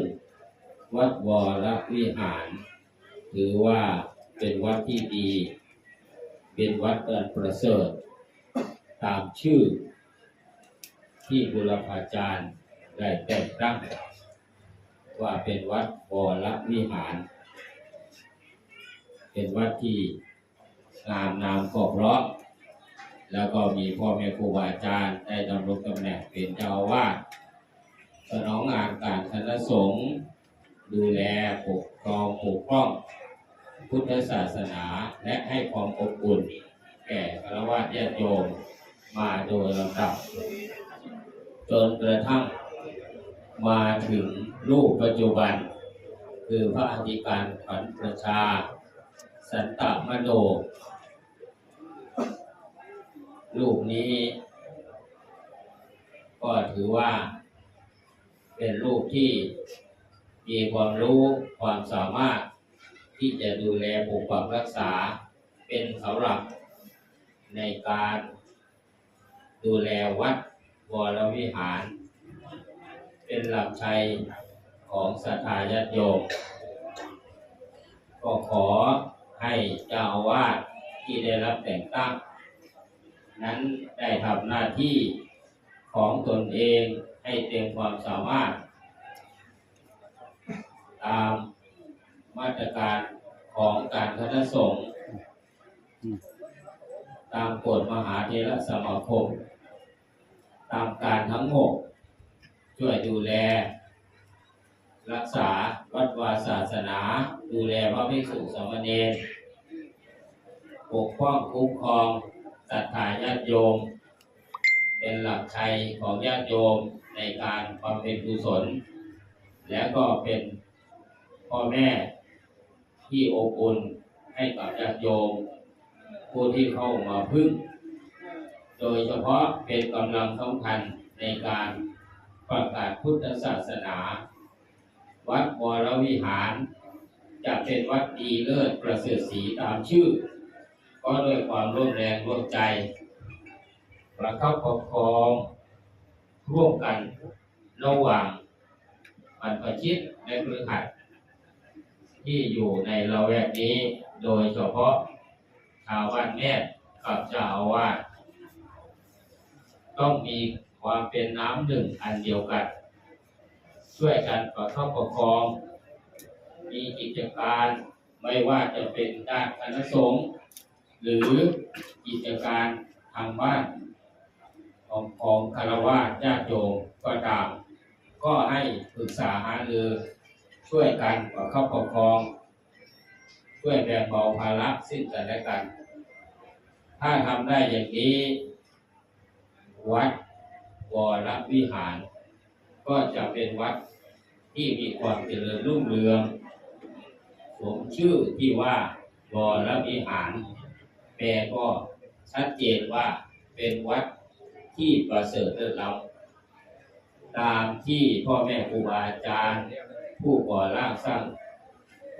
วัดวรวิหาร ถือว่าเป็นวัดที่ดี เป็นวัดอันประเสริฐ ตามชื่อที่บุรพาจารย์ได้แต่งตั้ง ว่าเป็นวัดวรวิหาร เป็นวัดที่งามนามก็เพราะ แล้วก็มีพ่อแม่ครูบาอาจารย์ได้ดำรงตำแหน่งเป็นเจ้าอาวาส สนองงานการคณะสงฆ์ ดูแลปกครองปกป้องพุทธศาสนา และให้ความอบอุ่นแก่ฆราวาสญาติโยมมาโดยลำดับ จนกระทั่งมาถึงรูปปัจจุบัน คือพระอธิการขวัญประชา สันตมโน ลูกนี้ ก็ถือว่าเป็นลูกที่มีความรู้ความสามารถที่จะดูแลปกปักรักษา เป็นเสาหลักในการดูแลวัดวรวิหาร เป็นหลักชัยของศรัทธาญาติโยม ก็ขอให้เจ้าอาวาสที่ได้รับแต่งตั้ง นั้นได้ทำหน้าที่ของตนเองให้เต็มความสามารถ ตามมาตรการของการคณะสงฆ์ ตามกฎมหาเถรสมาคม ตามการทั้งหมด ช่วยดูแล รักษาวัดวาศาสนา ดูแลพระภิกษุสามเณร ปกป้องคุ้มครองศรัทธาญาติโยม เป็นหลักชัยของญาติโยมในการบำเพ็ญกุศล และก็เป็นพ่อแม่ที่อบอุ่นให้กับญาติโยม ผู้ที่เข้ามาพึ่ง โดยเฉพาะเป็นกำลังสำคัญในการประกาศพุทธศาสนา วัดวรวิหาร จะเป็นวัดดีเลิศประเสริฐศรีตามชื่อ ก็ด้วยความร่วมแรงร่วมใจ ประคับประคองร่วมกันระหว่างบรรพชิตและคฤหัสถ์ที่อยู่ในละแวกนี้ โดยเฉพาะชาวบ้านแม่กับเจ้าอาวาส ต้องมีความเป็นน้ำหนึ่งอันเดียวกัน ช่วยกันประคับประคอง มีกิจการ ไม่ว่าจะเป็นด้านคณะสงฆ์ หรือกิจการทางบ้านของของฆราวาสญาติโยมก็ตาม ก็ให้ปรึกษาหารือ ช่วยกันประคับประคอง ช่วยแบ่งเบาภาระซึ่งกันและกัน ถ้าทำได้อย่างนี้ วัดวรวิหาร ก็จะเป็นวัดที่มีความเจริญรุ่งเรือง สมชื่อที่ว่าวรวิหาร แปลก็ชัดเจนว่าเป็นวัดที่ประเสริฐเลิศล้ำ ตามที่พ่อแม่ครูบาอาจารย์ ผู้ก่อร่างสร้าง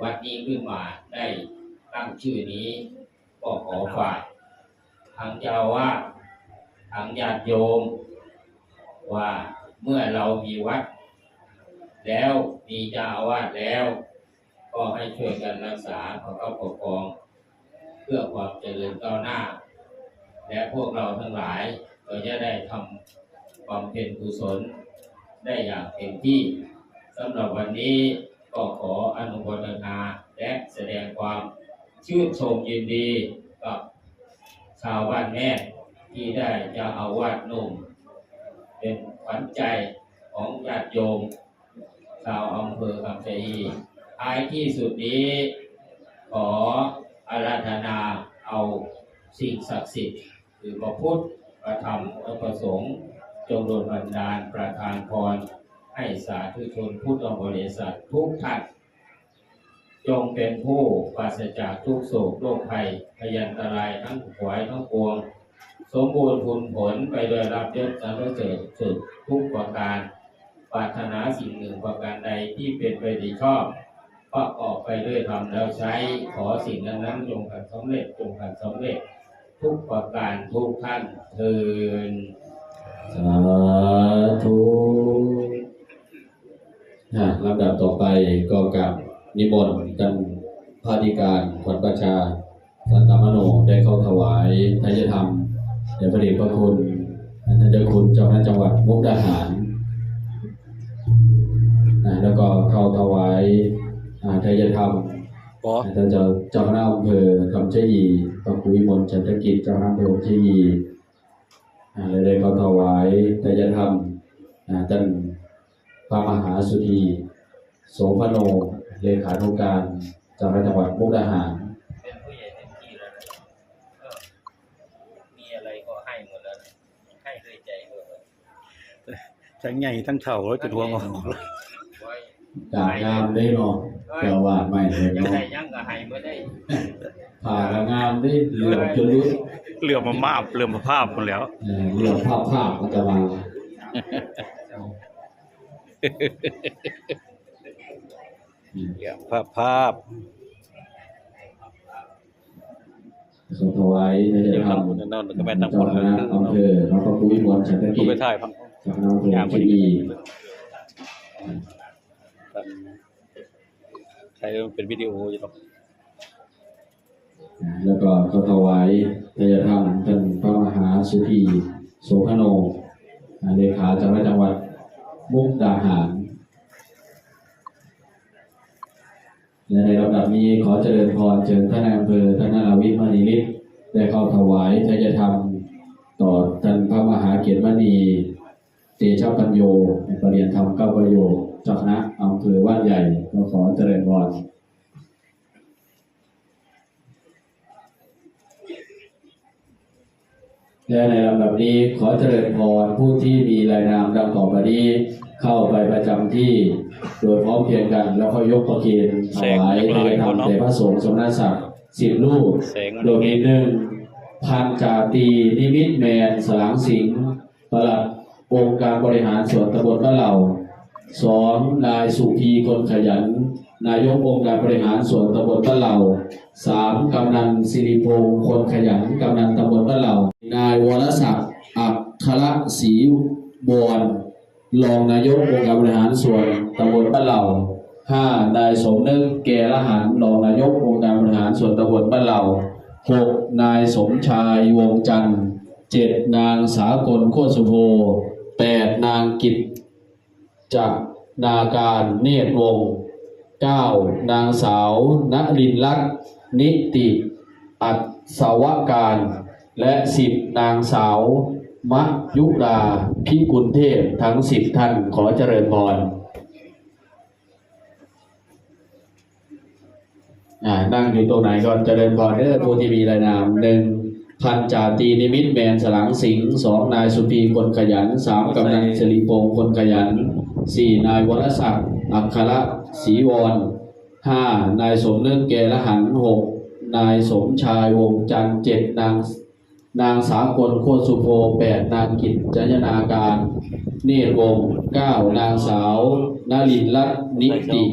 วัดนี้ขึ้นมาได้ตั้งชื่อนี้ ก็ขอฝากทั้งเจ้าอาวาส ทั้งญาติโยม ว่าเมื่อเรามีวัดแล้ว มีเจ้าอาวาสแล้ว ก็ให้ช่วยกันรักษาประคับประคอง เพื่อความเจริญก้าวหน้า และพวกเราทั้งหลายก็จะได้ทำบำเพ็ญกุศลได้อย่างเต็มที่ สำหรับวันนี้ก็ขออนุโมทนาและแสดงความชื่นชมยินดีกับชาวบ้านแม่ที่ได้เจ้าอาวาสหนุ่ม เป็นขวัญใจของญาติโยม ชาวอำเภอคำชะอี ท้ายที่สุดนี้ ขออาราธนาเอาสิ่งศักดิ์สิทธิ์ คือพระพุทธ พระธรรม พระประสงค์ จงโดลบันดาลประทานพร ให้สาธุชนพุทธบริษัททุกท่าน จงเป็นผู้ปราศจากทุกข์โศกโรคภัย พยันตรายทั้งขวายทั้งปวง สมบูรณ์พูนผลไปด้วยลาภยศสรรเสริญสุขทุกประการ ปรารถนาสิ่งหนึ่งประการใดที่เป็นไปโดยชอบ ประกอบไปด้วยธรรมแล้วใช้ ขอสิ่งนั้นๆจงผันสำเร็จ จงผันสำเร็จ ทุกประการทุกท่านเทอญ สาธุ อ่ะ ลำดับต่อไปก็กราบนิมนต์ท่านพระอธิการขวัญประชา สันตมโน ได้เข้าถวายทายธรรมแด่พระเดชพระคุณ ท่านเจ้าคุณเจ้าคณะจังหวัดมุกดาหาร นะ แล้วก็เข้าถวาย อ่า ทายธรรม อ๋อ ท่านเจ้า เจ้าคณะอำเภอคำชะอี พระครูวิมลจันทกิจ เจ้าคณะอำเภอคำชะอี อ่า และได้เข้าถวายทายธรรม อ่า ท่านพระมหาสุธี โสภโน เลขานุการ เจ้าคณะจังหวัดมุกดาหาร เป็นผู้ใหญ่เต็มที่แล้วนะ ก็มีอะไรก็ให้หมดแล้วนะ ให้ด้วยใจหมดเลย ทั้งใหญ่ทั้งเฒ่าแล้วจะทวงเอา กราบงามเด้เนาะ เจ้าอาวาสใหม่เลยเนาะ อยากได้หยังก็ให้หมดเลย ผ่าละงามเด้ เหลือบจนหลุด เหลือบมามาบเหลือบมาภาพหมดแล้ว เออเหลือบภาพภาพมันจะมา เหลือบภาพภาพ ขอถวายพระ เดี๋ยว ธรรม ทำบุญนั่นก็แม่นทำบุญ เจ้าคณะอำเภอหนองพระปุ้ยมวลสันต ก็ กิจ ไปถ่ายภาพ เจ้าคณะอำเภอที่ดี ใครมันเป็นวิดีโออยู่หรอก แล้วก็ขอถวายพระธรรมท่านพระมหาสุธีโสภโน เลขาเจ้าคณะจังหวัดมุกดาหาร และในลำดับนี้ขอเจริญพรเชิญท่านนายอำเภอท่านนราวิทย์มณีฤทธิ์ได้เข้าถวายทายธรรมต่อท่านพระมหาเกตมณีเตชะปัญโย ในประเรียนธรรมเก้าประโยคเจ้าคณะอำเภอว่านใหญ่ ก็ขอเจริญพร และในลำดับนี้ขอเจริญพรผู้ที่มีรายนามดังต่อไปนี้ เข้าไปประจำที่ โดยพร้อมเพรียงกัน แล้วก็ยกประเคนถวายทายธรรมแด่พระสงฆ์สมณศักดิ์สิบรูป แสงมัน โดยมีหนึ่ง พันจ่าตรีนิมิตแมน สลางสิงห์ ปลัดองค์การบริหารส่วนตำบลบ้านเหล่า สอง นายสุพีคนขยัน นายกองค์การบริหารส่วนตำบลบ้านเหล่า สาม กำนันสิริพงษ์คนขยัน กำนันตำบลบ้านเหล่า นายวรศักดิ์อัครศรีวร รองนายกองค์การบริหารส่วนตำบลบ้านเหล่า ห้า นายสมนึก แกละหัน รองนายกองค์การบริหารส่วนตำบลบ้านเหล่า หก นายสมชายวงจันทร์ เจ็ด นางสากลโคตรสุโภ แปด นางกิจจนาการเนตรวงศ์ เก้า นางสาวนลินลักษณ์นิติอัศวการ และ สิบ นางสาวมยุราพิกุลเทพ ทั้ง สิบ ท่าน ขอเจริญพร อ่า นั่งอยู่ตรงไหนก็เจริญพรเด้อ ผู้ที่มีรายนาม หนึ่ง พันจ่าตรีนิมิตแมน สลางสิงห์ สอง นายสุพีคนขยัน สาม กำนันสิริพงษ์คนขยัน สี่ นายวรศักดิ์อัครศรีวร ห้า นายสมนึก แกละหัน หก นายสมชายวงจันทร์ เจ็ด นาง นางสากลโคตรสุโภ แปด นางกิจจยนาการเนตรวงศ์ เก้า นางสาวนลินลักษณ์นิติ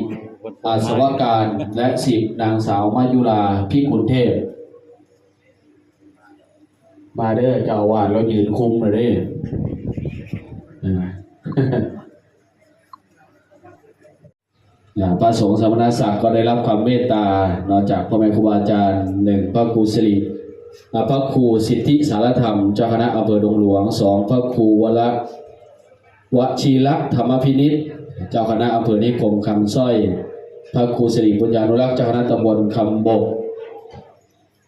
อาสวการ และ สิบ นางสาวมายุราพิกุลเทพ มาเด้อ เจ้าอาวาสเรายืนคุมเลยเด้อ อ่า อ่า พระสงฆ์สมณศักดิ์ก็ได้รับความเมตตาเนาะ จากพ่อแม่ครูบาอาจารย์ หนึ่ง พระครูสิริ อ่า พระครูสิทธิสารธรรม เจ้าคณะอำเภอดงหลวง สอง พระครูวร วชิระธรรมพินิจ เจ้าคณะอำเภอนิคมคำสร้อย พระครูสิริปุญญานุรักษ์ เจ้าคณะตำบลคำบก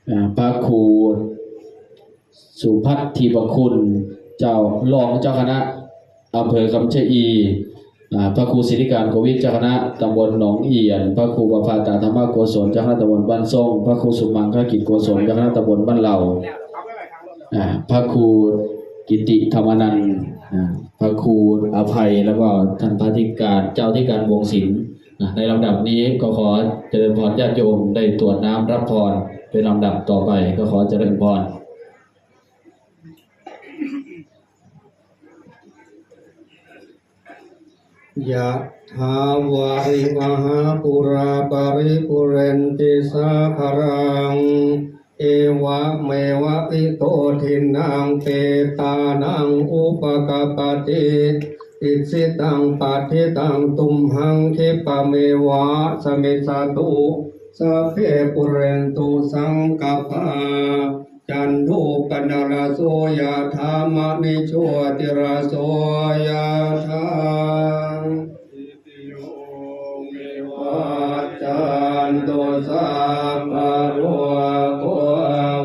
อ่า พระครูสุพัทธีปคุณ เจ้ารองเจ้าคณะอำเภอคำชะอี อ่า พระครูสิทธิการโกวิท เจ้าคณะตำบลหนองเอี่ยน พระครูประภาตาธรรมโกศล เจ้าคณะตำบลบ้านซ่อง พระครูสุมังคกิจโกศล เจ้าคณะตำบลบ้านเหล่า อ่า พระครูกิติธรรมนันท์ อ่า พระครูอภัย แล้วก็ท่านพระธิการ เจ้าธิการวงศิลป์ อ่ะ ในลำดับนี้ก็ขอเจริญพรญาติโยมได้ตรวจน้ำรับพรเป็นลำดับต่อไป ก็ขอเจริญพร ยะถาวาริวหาปุราปริปุเรนติสาคารัง เอวะเมวะอิโตทินังเปตานังอุปกปปติ อิสิตังปัตถิตังตุมหังคิปะเมวะสมิสตุ สัพเพปุเรนตุสังกปา จันโทปนรโสยะถามะณิโชติรโสยะถา โยวิวัจจันตุสัพพะโรโค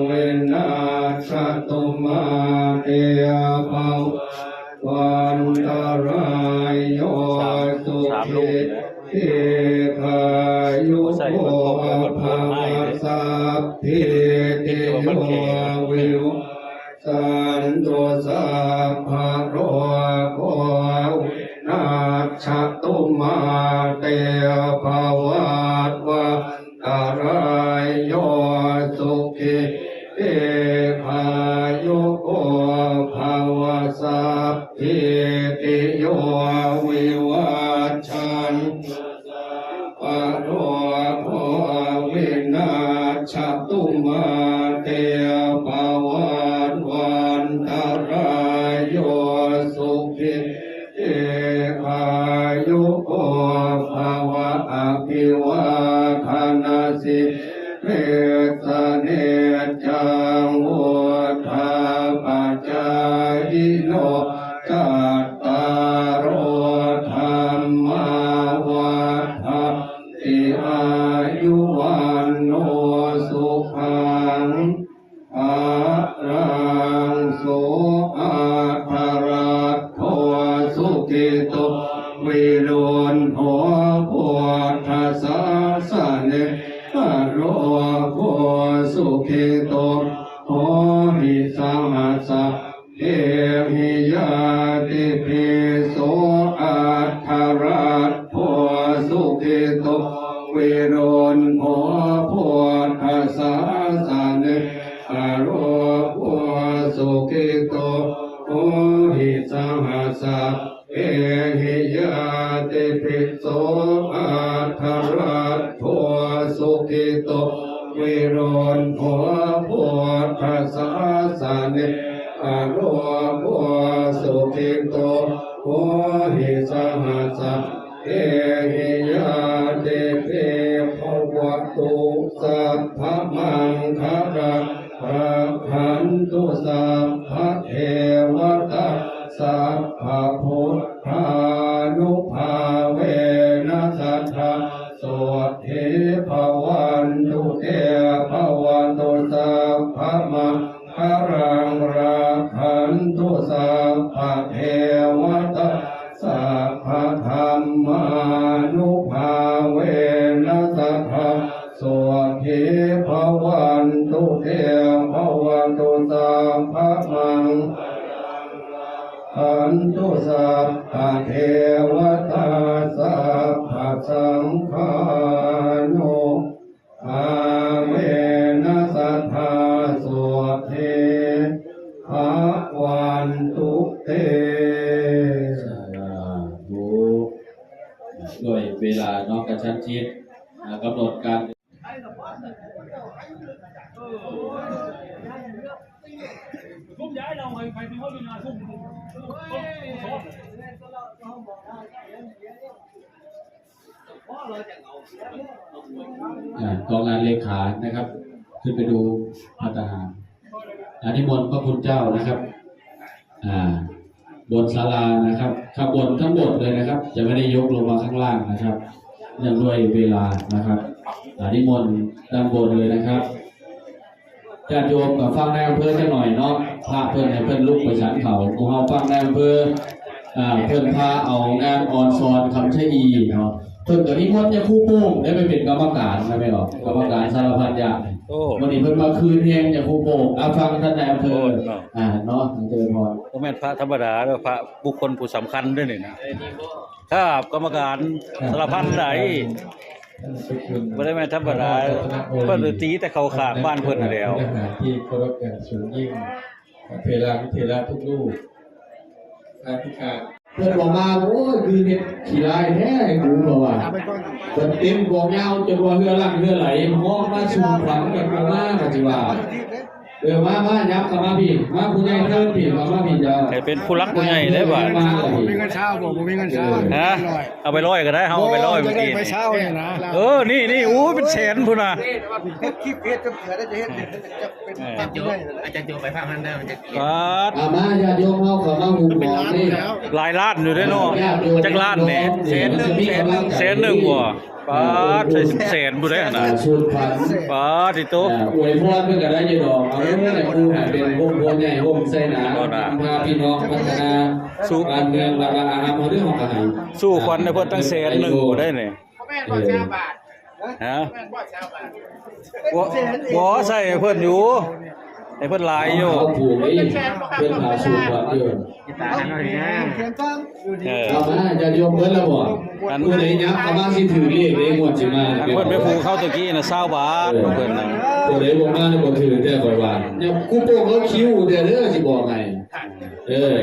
วินัสสะตุมาเตภวัตวันตรายโยสุขีทีฆายุโกภะสัพพีติโยวิวัจจันตุสัพพะโรโควินัสสะตุมาเตภวัตวันตรายโยสุ ชตุมาเตปวัตวันตรายโยสุขี ทีฆายุโกภวะ อภิวาทนสีลิสเนจจังวุฒาปจายิโน จัตตาโรธัมมาวัฒนติ อายุวันโนสุขัง พลัง โส อัตถรัตโถ สุขิโต วิรุณโถ พุทธสาสเน อโรโก สุขิโต โหหิ สหัสสะเอหิ ญาติภิ โส อัตถรัตโถ สุขิโต วิรุณโถ พุทธสาสเน อโรโก สุขิโต โหหิ สหัสสะเอหิ ญาติภิ โส อัตถรัตโถ สุขิโต วิรุณโถ พุทธสาสเน อโรโก สุขิโต โหหิ สหัสสะเอหิ ญาติภิ ภวตุ สัพพมังคะลัง รักขันตุ สัพพะเทวตา สัพพะพุทธานุภาเวนะ สะทา โสตถี ภวันตุ เต ภวตุ สัพพะมังคะลัง รักขันตุ สัพพะเทวตา สัพพะธัมมานุภาเวนะ สะทา โสตถี ภวันตุ เต ภวตุ สัพพะมัง ขันตุ สัพพะเทวตา สัพพะสังฆานุภาเวนะ สะทา โสตถี ภวันตุ เต สาธุ ด้วยเวลาเนาะ กระชั้นชิด อ่า กำหนดการ อ่า กองงานเลขานะครับ ขึ้นไปดูภัตตาหาร อานิมนต์พระคุณเจ้านะครับ อ่า บนศาลานะครับ ข้างบนทั้งหมดเลยนะครับ จะไม่ได้ยกลงมาข้างล่างนะครับ เนื่องด้วยเวลานะครับ อานิมนต์ด้านบนเลยนะครับ ญาติโยมก็ฟังนายอำเภอจักหน่อยเนาะ พระเพิ่นให้เพิ่นลุกไปฉันเขา หมู่เฮาฟังนายอำเภอ อ่า เพิ่นพาเอางานออนซอนคำชะอีเนาะ เพิ่นก็นิมนต์ยาคูโป่งได้ไปเป็นกรรมการนะแม่เนาะ กรรมการสารพัดอย่าง โอ้ วันนี้เพิ่นมาคืนแฮงยาคูโป่ง อ่ะ ฟังท่านนายอำเภอ โอ้ เนาะ อ่า เนาะ เจริญพร บ่แม่นพระธรรมดาเด้อ พระบุคคลผู้สำคัญเด้อนี่นะ ครับ กรรมการสารพัดใด บ่ได้แม่นธรรมดา เพิ่นตีแต่เข้าข้างบ้านเพิ่นนั่นแหล้ว ที่เคารพอย่างสูงยิ่ง เทรานุเทระทุกรูป อธิการ เพิ่นบอกมา โอ้ย คือเฮ็ดขี้ร้ายแท้ไอ้กู เพราะว่า เพิ่นเต็มกองยาวจนว่าเฮือลั่นเฮือไหล มองมาสู่ขวัญกันมา ก็สิว่า เออ มา มา ยับเข้ามาพี่ มาผู้ใหญ่เทินพี่ เข้ามาพี่เจ้า ให้เป็นผู้หลักผู้ใหญ่ได้บ่ มาเลย บ่มีเงินเช้าบ่ บ่มีเงินเช้า ฮะ เอาไปร้อยก็ได้ เฮาเอาไปร้อย บ่ เมื่อกี้ จะได้ไปเช้านี่นะ เออ นี่ นี่ โอ้ย เป็นแสนพุ้นน่ะ คลิปเฮ็ดจังเถื่อได้จะเฮ็ด เออ เป็นภาพผู้ใหญ่ อาจารย์โจไปภาคนั้นได้ มันจะเกลียด ปาด อ่า มาญาติโยมเฮาเข้ามาหุงหอมนี่ หลายล้านอยู่เด้อเนาะ จักล้านแหน่ แสนหนึ่ง แสนหนึ่ง แสนหนึ่งบ่ ปาด ใส่แสนพุ้นเด้อหั่นน่ะ สูตรขวัญ ปาด ติโต อ่า อวยพรเพิ่นก็ได้อยู่ดอก เอาเงินให้ผู้ให้เป็นโฮมโพใหญ่โฮมไซนา เอาน่ะ พาพี่น้องพัฒนา สู้ บ้านเมืองวัดวาอารามเฮาเด้อ เฮาก็ให้ สู้ขวัญให้เพิ่นตั้งแสนหนึ่งพุ้นได้นี่ บ่แม่นบ่ชาวบ้าน ฮะ บ่แม่นบ่ชาวบ้าน บ่ บ่ใส่ให้เพิ่นอยู่ ให้เพิ่นหลายอยู่ เขาผูกนี่ เพิ่นหาสูตรขวัญอยู่ เออ เอามา ญาติโยมเพิ่นละบ่ อัน ผู้ใดยับเข้ามาสิถือเลขเด้ งวดสิมา อันเพิ่นไปผูกเข้าตะกี้น่ะ ซาวบาท เออ เพิ่นน่ะ ผู้ใดบ่มาแล้วบ่ถือแต่ข่อยว่า เนี่ย กูโป่งแล้วคิวเด้อ เด้อ สิบอกให้ เออ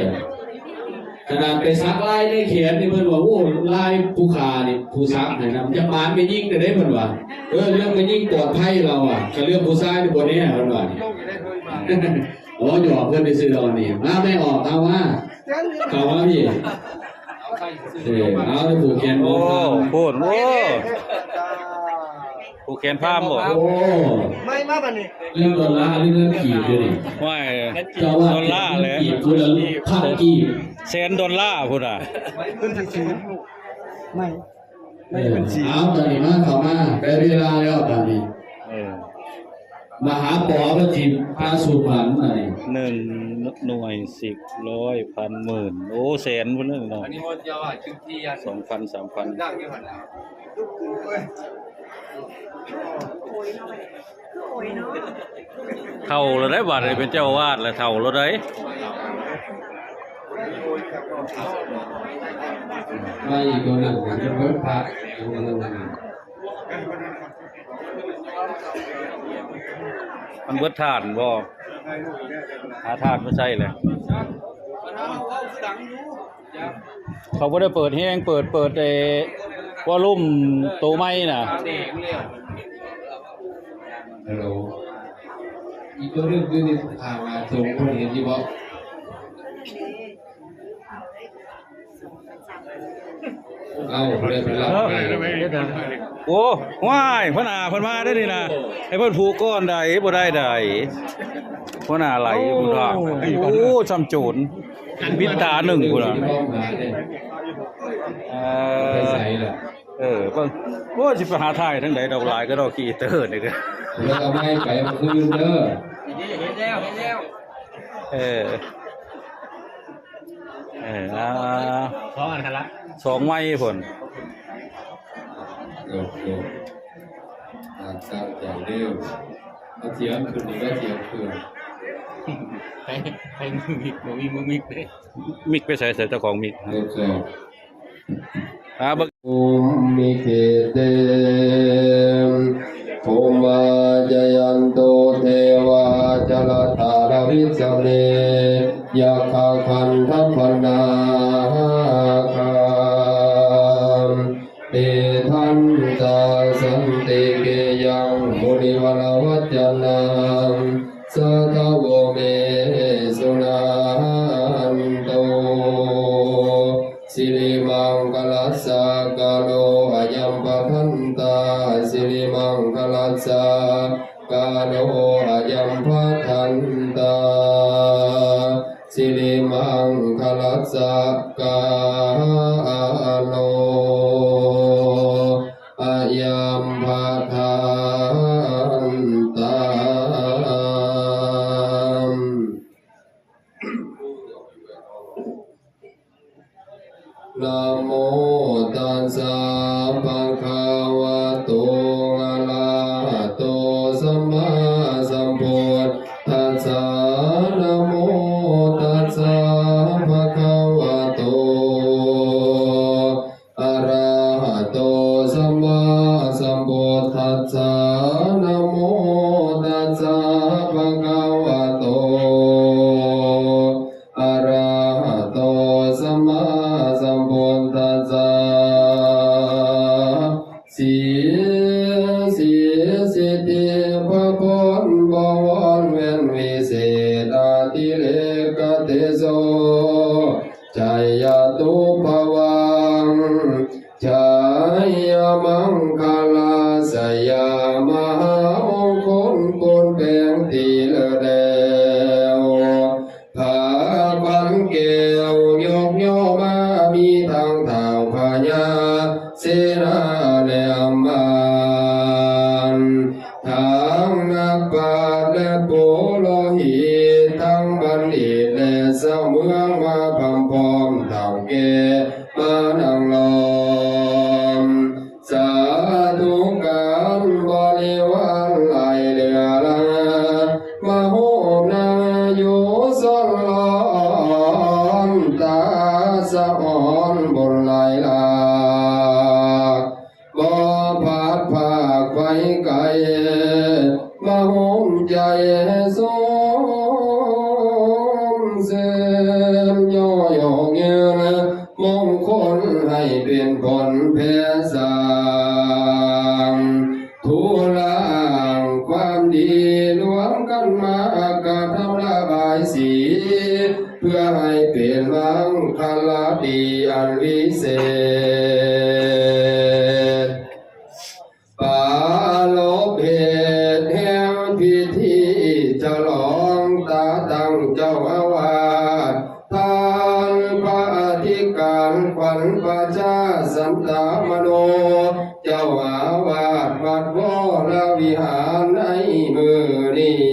ขนาดไปสักลายในแขนนี่เพิ่นว่า โอ้ ลายผู้ฆ่านี่ ผู้สักให้นะ มันจะปานแม่ญิงได้เด้เพิ่นว่า เออ เรื่องแม่ญิงปลอดภัยเราอะ แต่เรื่องผู้ชายนี่บ่แน่เพิ่นว่านี่ โอ้ หยอกเพิ่นซื่อๆดอกนี่ มาแม่ออก เอามา เข้ามาพี่ เออ เอาเลยผูกแขน โอ้ โพด โอ้ ผูกแขนพราหมณ์บ่ โอ้ ไม่มาบัดนี้ เรื่องดอลลาร์หรือเรื่องกีบอยู่นี่ ไม่ เจ้าว่า ดอลลาร์แหละ เรื่องกีบคนละพันกีบ แสนดอลลาร์พุ้นน่ะ ขึ้นสิซื้อ ไม่ เออ เอาตอนนี้มา เข้ามา ได้เวลาแล้วตอนนี้ เออ มหาปอพระจิตพระสุพรรณอันนี้ หนึ่งหน่วย สิบ ร้อย พัน หมื่น โอ้ แสนพุ้นเลยเนาะ อันนี้ว่าจะว่าจุดที่ สองพัน สามพัน ยากอยู่หั่นน่ะ เฒ่าแล้วได้บัดนี้เป็นเจ้าอาวาสแล้ว เฒ่าแล้วได้ มาอีกตัวหนึ่ง มันจะเบิดพระ มันเบิดถ่านบ่ หาถ่านมาใส่เลย เขาบ่ได้เปิดแฮง เปิด เปิดไอ้วอลลุ่มโตใหม่น่ะ ฮัลโหล อีกตัวหนึ่งคือทางมาส่งคนเห็นอยู่บ่ เอาบ่ได้ไปรับ เออ ให้ โอ้ ว้าย หัวหน้าเพิ่นมาได้อนี่นะ ให้เพิ่นผูกก่อนได้ บ่ได้ได้ หัวหน้าไหลพุ้นว่า โอ้ โอ้ ซ้ำโจร ปิดตาหนึ่งพุ้นน่ะ เออ ไปใส่ล่ะ เออ เบิ่ง โอ้ย สิไปหาถ่ายทางใดดอก หลายก็ดอกขี้เตอร์นี่เด้อ แล้วเอาไม้ไปมาคืนเด้อ เห็นแล้ว เห็นแล้ว เออ เออ อ่า สองอันหั่นละ สองไม้พุ้น โอเค อ่า ตั้งใจเด้อ เอาเสียงขึ้นอีก เอาเสียงขึ้น ไป ไปมือมิก บ่มีมือมิกเด้ มิกไปใส่ ใส่เจ้าของมิก ทดสอบ อ่า เบิ่ง ภูมิเขเต ภูมาจายันตุ เทวาจลธาลวิสเม ยักขคันธปนาคา ติทันตาสันติเกยัง มุนิวรวัจจนัง สาธโวเม สุนันตุ สิริมังคลัสสะ กาโล อะยัมปะทันตา สิริมังคลัสสะ กาโล อะยัมปะทันตา สิริมังคลัสสะ กาโล อะยัมปะทันตา นะโมตัสสะ ภะคะวะโต อะระหะโต สัมมาสัมพุทธัสสะ นะโมตัสสะ ภะคะวะโต อะระหะโต สัมมาสัมพุทธัสสะ นะโมตัสสะ ภะคะวะโต อะระหะโต สัมมาสัมพุทธัสสะ สี สี สิทธิ พระพร บวร แว่นวิเศษ อติเรกเตโส ชัยยะตุปวัง ชัยยะมังคลาสยามหามงคล คุณแปงตีเลิศแล้ว พาพันแก้วยกย่อมา มีทั้งท้าวพญาเสนาและอำมาตย์ ทั้งนักปราชญ์และปุโรหิต ทั้งบัณฑิตและชาวเมืองมาพร้อมๆ เฒ่าแก่มานั่งล้อม สาธุการบริวารไหลเหลือหลัง มาโฮมนั่งอยู่สนล้อม ตาสะออนบุญหลายหลาก บ่พลาดพรากไปไกล มาโฮมใจสมซื่น ย่อหยอกเยิน ให้เป็นผลแผ่ซ่าง ทุล้างความดีรวมกันมากระทำระบายสี เพื่อให้เป็นมังคลาดีอันวิเศษ ปาลบเหตุแห่งพิธีฉลองตาตั้งเจ้าอาวาส ท่านพระอธิการขวัญประชาสันตามโน เจ้าอาวาสวัดวรวิหารในมื้อนี้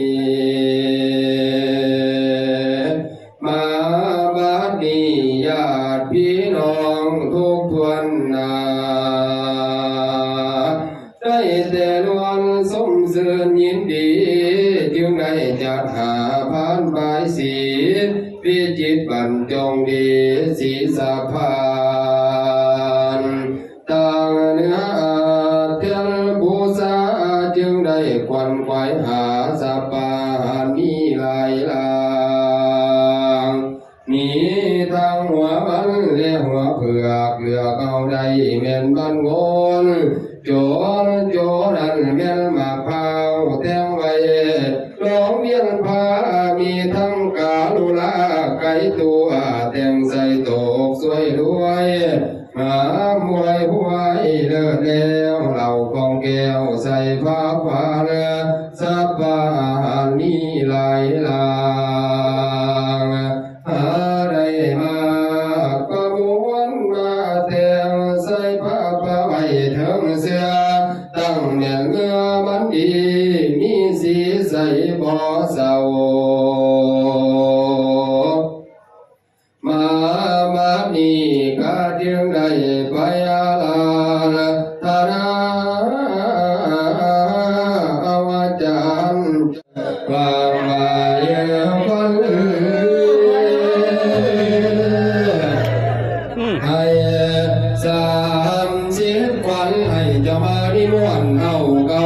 มาบัดนี้ญาติพี่น้องทุกทวนหน้า ได้แต่ล้วนสมซื่นยินดี จึงได้จัดหาพานบายสี วิจิตรบรรจงดีสีสะพาน ตั้งเนื้ออาเทียนบูชา จึงได้ขวนขวายหาสะพานนี้หลายหลาง มีทั้งหัวมันและหัวเผือก เลือกเอาได้แม่นมันงน โจรโจรนั้นแม่นมะพร้าวแทงไว้ โรงเวียนพระมีทั้งกาลุลาไกลตัว แต่งใส่ตกสวยรวย หามวยหวยเลิศแล้ว เหล่าของแก้วใส่ผ้าขวาเรือ สะพานนี้หลายหลาง หาได้มากประมวลมาแต่งใส่ผ้าผ้าไว้เทิงเสื้อ ตั้งแน่นเงื้อมันดี มีสีใสบ่เศร้า มาบัดนี้ข้าจึงได้ไปอาราธนา อาจารย์ ว่ามาเยอะคน ให้สามสิบขวัญ ให้เจ้ามานิมนต์เอาเก่า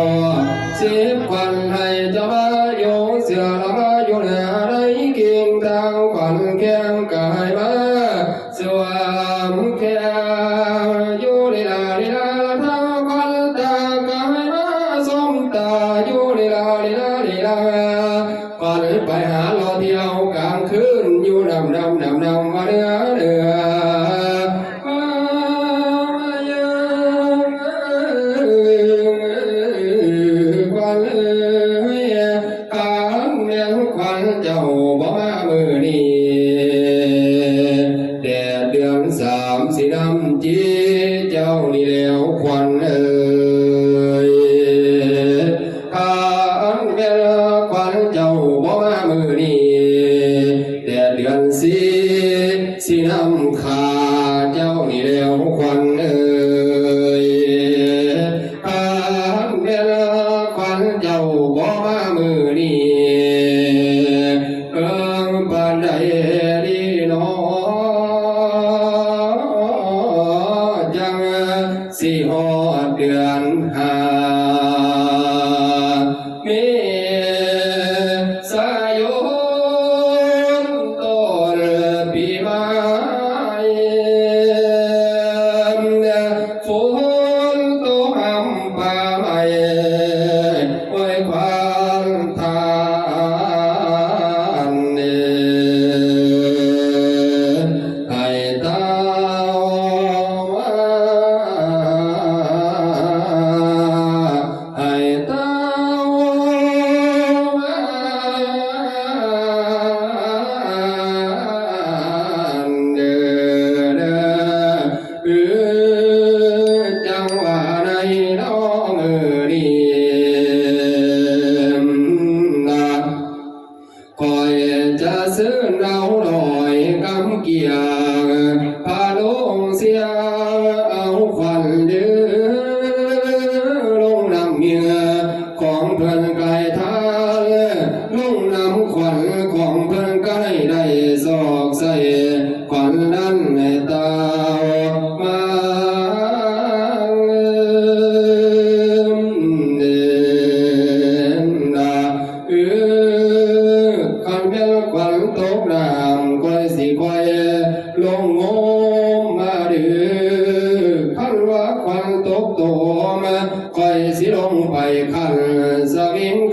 สิบขวัญ ให้เจ้ามาโยงเสือละมาอยู่เหนือในกิ่งทางขวัญแข้งกายมา สวมแขนอยู่ลีลาลีลาละเท้าขวัญตากายมาสมตาอยู่ลีลาลีลาลีลา ขวัญไปหาเลาะเที่ยวกลางคืน อยู่นำนำนำนำมาเรือเรือ ขวัญเอ้ย คันแม่นขวัญเจ้าบ่มามื้อนี้ แดดเดือนสามสินำจีเจ้านี่แล้วขวัญเอ้ย คันแม่นขวัญเจ้าบ่มามื้อนี้ แดดเดือนสี่สินำฆ่าเจ้านี่แล้วขวัญเอ้ย คันแม่นขวัญเจ้าบ่มามื้อนี้ เอิงปานใดดีหนอ จังสิฮอดเดือนห้า เมษายนต้นปีใหม่ ฝนตกอำป่าไม้ โอ้ย ควานทา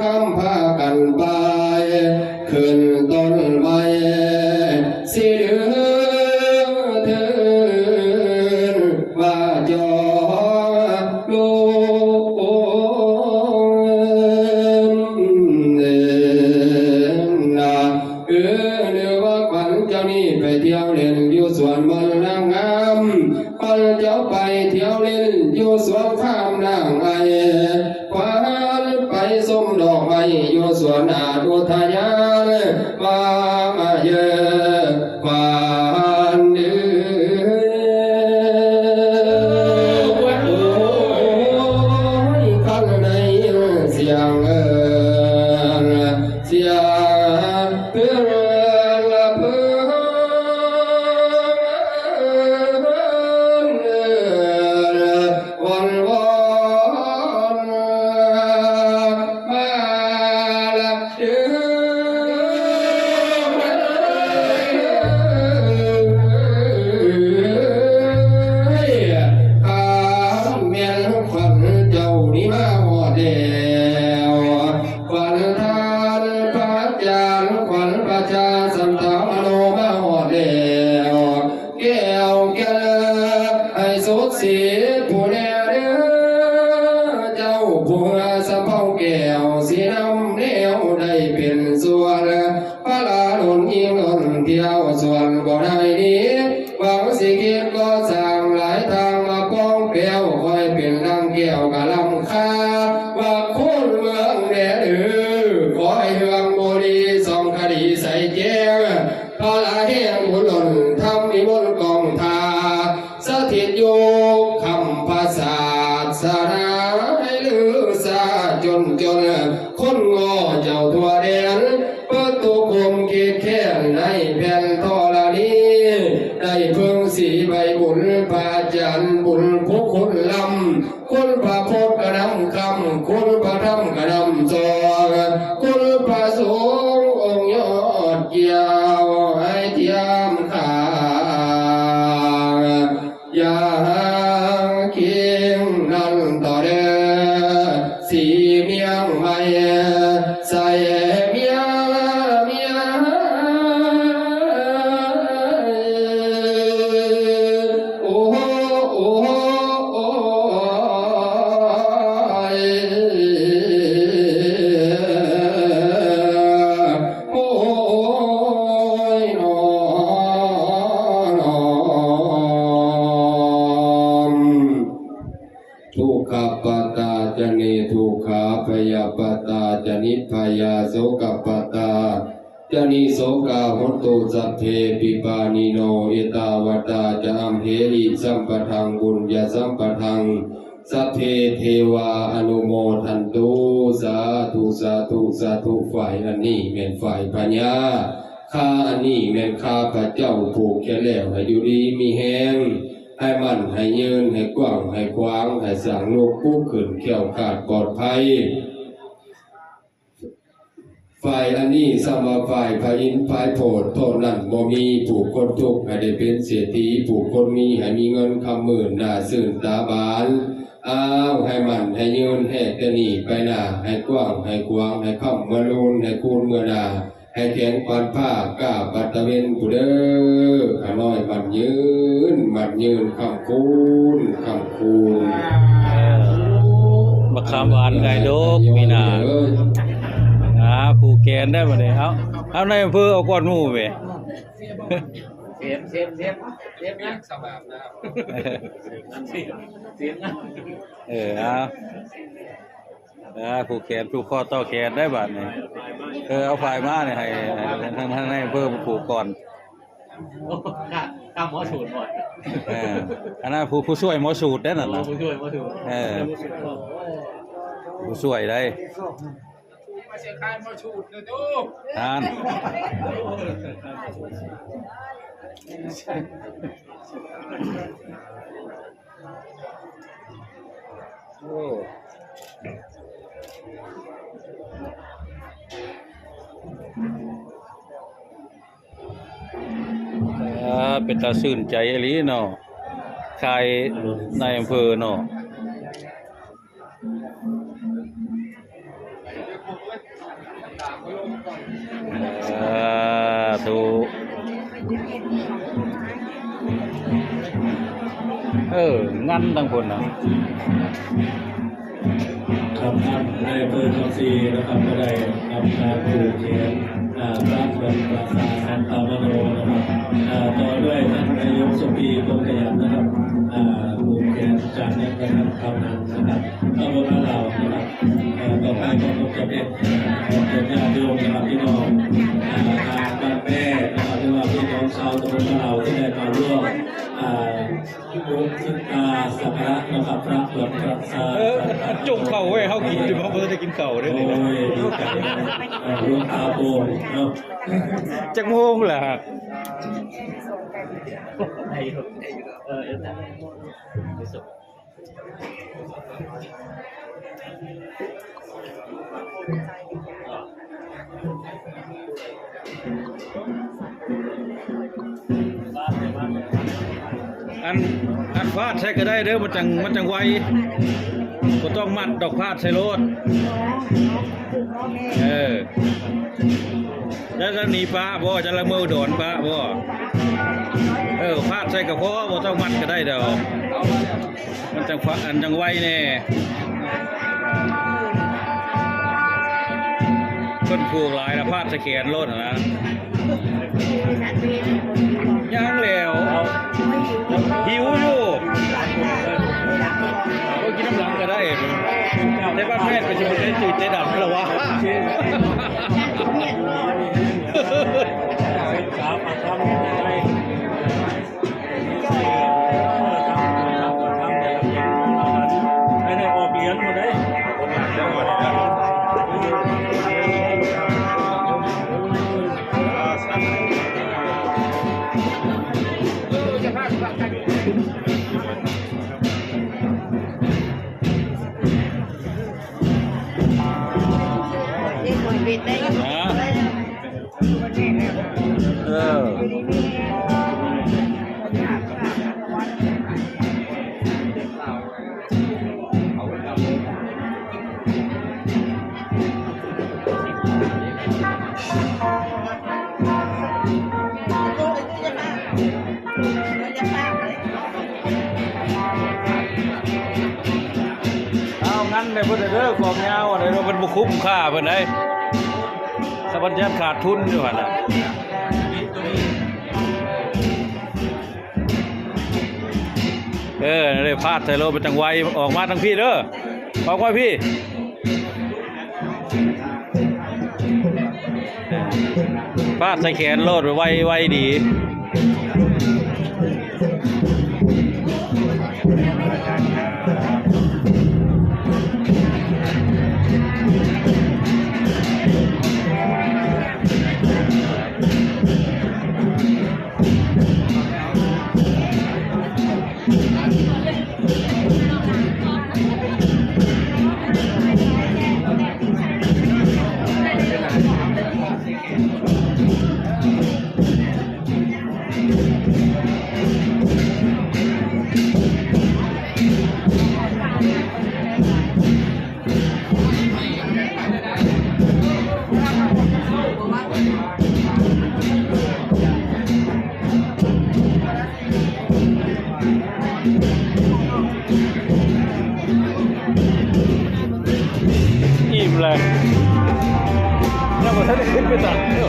คำพากันไป ขึ้นต้นไม้ สีเหลืองเทิน ว่าจอ ลง เออ หรือว่าขวัญเจ้านี่ไปเที่ยวเล่นอยู่สวนมนต์นางงาม ขวัญเจ้าไปเที่ยวเล่นอยู่สวนข้ามนางไอ ขวัญไปชมดอกไม้อยู่สวนอาดอุทยาน ว่ามาเยอะ ขวัญเอ้ย โอ้ย คันได้ยินเสียงเอิ้น เสียงเอิ้นละเพิ่น วอนวอนมาละเด้อ คำแม่นขวัญเจ้านี้มาฮอดแล้ว ขวัญท่านพระอาจารย์ ขวัญพระอาจารย์สันตมโนมาฮอดแล้ว แก้วแก่นให้สุขสีผู้แน่เด้อ เจ้าผู้สำเภาแก้วสีนำแนวได้เป็นส่วน พระลาหนุนยิ่งหนุนเที่ยวส่วนบ่ได้นี้ หวังสิคิดก่อสร้างหลายทางมาป้องแปว คอยเป็นดังแก้วกะลำคา ว่าคุณเมืองแดนเออ ขอให้เฮืองโมลีสองคดีใสแจ้ง พระลาแห่งบุญหล่นทำนิมนต์กองทา สถิตอยู่คำพระศาสนาให้ลือซาจนจน คนงอเจ้าทั่วแดน เปิดตัวกลมเขตแค้นในแผ่นธรณี ได้เพิ่งสีใบบุญพระอาจารย์บุญผู้คุณลำ คุณพระพุทธกระนำคำ คุณพระธรรมกระนำสอง คุณพระสงฆ์องค์ยอดเยี่ยมให้เทียมข้า อย่างคิงนั้นต่อเด้อ สีเมียงใหม่ ใส่เมีย เมีย โอ้โห โอ้โห โอ้ย โอ้ย นอ นอ ทุกขปตาจะเนทุกขา พยาปตาจะนิพพยา โสกปตาจะนิโสกา โหนตุสัพเพปิปานิโน เอตาวตาจะอัมเหหิ สัมปทัง บุญญาสัมปทัง สัพเพเทวาอนุโมทันตุ สาธุ สาธุ สาธุ ฝ่ายอันนี้แม่นฝ่ายพญา ข้าอันนี้แม่นข้าพระเจ้าผูกแขนแล้ว ให้อยู่ดีมีแฮง ให้มั่น ให้ยืน ให้กว้าง ให้ขวาง ให้สร้างลูกปุ๊กขึ้นแคล้วคลาดปลอดภัย ฝ่ายอันนี้สำหรับฝ่ายพระอินทร์ฝ่ายโพธิ์เท่านั้น บ่มีผู้คนทุกข์ให้ได้เป็นเศรษฐี ผู้คนมีให้มีเงินคำหมื่น หน้าซื่นตาบาน อ้าว ให้มั่น ให้ยืน ให้แต่นี้ไปหน้า ให้กว้าง ให้ขวาง ให้ค้ำเมื่อลูน ให้คูณเมื่อหน้า ให้แข็งปานผ้ากล้าปัดตะเวนผู้เด้อ ข้าน้อยมั่นยืน มั่นยืน ค้ำคูณ ค้ำคูณ เออ บักขามหวานไก่ดก มีหน้า เอ้ย อ่า ผูกแขนได้บ่เนี่ย เอา เอา นายอำเภอเอาก้อนหมู่ไป เซฟ เซฟ เซฟ เซฟนะ สบายนะ เซฟนะ เออ เอา อ่า ผูกแขน ผูกข้อต่อแขนได้บัดนี้ เออ เอาฝ่ายมาเนี่ย ให้ ให้ ให้ ให้นายอำเภอผูกก่อน โอ้ ข้า ข้าหมอสูตรหมด เออ อันนั้นผู้ ผู้ช่วยหมอสูตรได้นั่นน่ะ ผู้ช่วยหมอสูตร เออ ผู้ช่วยได้ มาเสียค่ายหมอสูตรเลยตู้ อ่าน โอ้ อ่า เป็นตาชื่นใจอีหลีเนาะ ค่ายนายอำเภอเนาะ สาธุ เออ งันทั้งคนนะ ครับ ท่านนายอำเภอคำศรีนะครับ ก็ได้ทำการผูกแขน อ่า พระสงฆ์ประชาสันตมโนนะครับ อ่า ต่อด้วยท่านนายกสุปีพงษ์ขยันนะครับ อ่า ผูกแขนจากนั้นนะครับ เท่านั้นนะครับ ตำบลบ้านเรานะครับ เอ่อ ต่อไปก็คงจะเป็น ขอเชิญญาติโยมนะครับ พี่น้อง อ่า ทางบ้านแม่นะครับ หรือว่าพี่น้องชาวตำบลบ้านเราที่ได้มาร่วม อ่า ลูกชิ้นปลาสักการะนะครับ พระเปิดพระซา เออ จุ่มเข่าไว้ เฮากินอยู่ เฮาบ่ได้กินเข่าเด้อนี่นะ โอ้ย ดีใจนะ เอ่อ หลวงตาโป่งเนาะ จักโมงล่ะ อัน อันพาดใส่ก็ได้เด้อ มันจัง มันจังไว บ่ต้องมัดดอก พาดใส่โลด เออ จะ จะหนีปะบ่ จะละเมืออุดรปะบ่ เออ พาดใส่ก็พอ บ่ต้องมัดก็ได้ดอก มันจังฟะ อันจังไวแน่ เพิ่นผูกหลายแล้ว พาดใส่แขนโลดนะ ยังแล้ว หิวอยู่ โอ้ย กินน้ำหลังก็ได้ แต่บ้านแม่ไปสิไปได้จุดได้ดับแล้ววะ ไม่ได้ออกเหรียญหมดเลย เออ เอา งั้นเด้อ เพิ่นเด้อ กองยาวอันนี้เนาะ เพิ่นบ่คุ้มค่าเพิ่นเด้ สะบัดยัดขาดทุนอยู่หั่นน่ะ เออ นั่นเลย พาดใส่โลด มันจังไว ออกมาทางพี่เด้อ ออกมาพี่ พาดใส่แขนโลด ไว ไวดี อิ่มเลย ยังบ่ทันได้ขึ้นไปตักเด้อ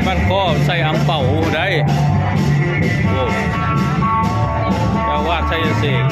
บ้านคอใส่อังเปาได้ โอ้ เจ้าอาวาสชัยเสก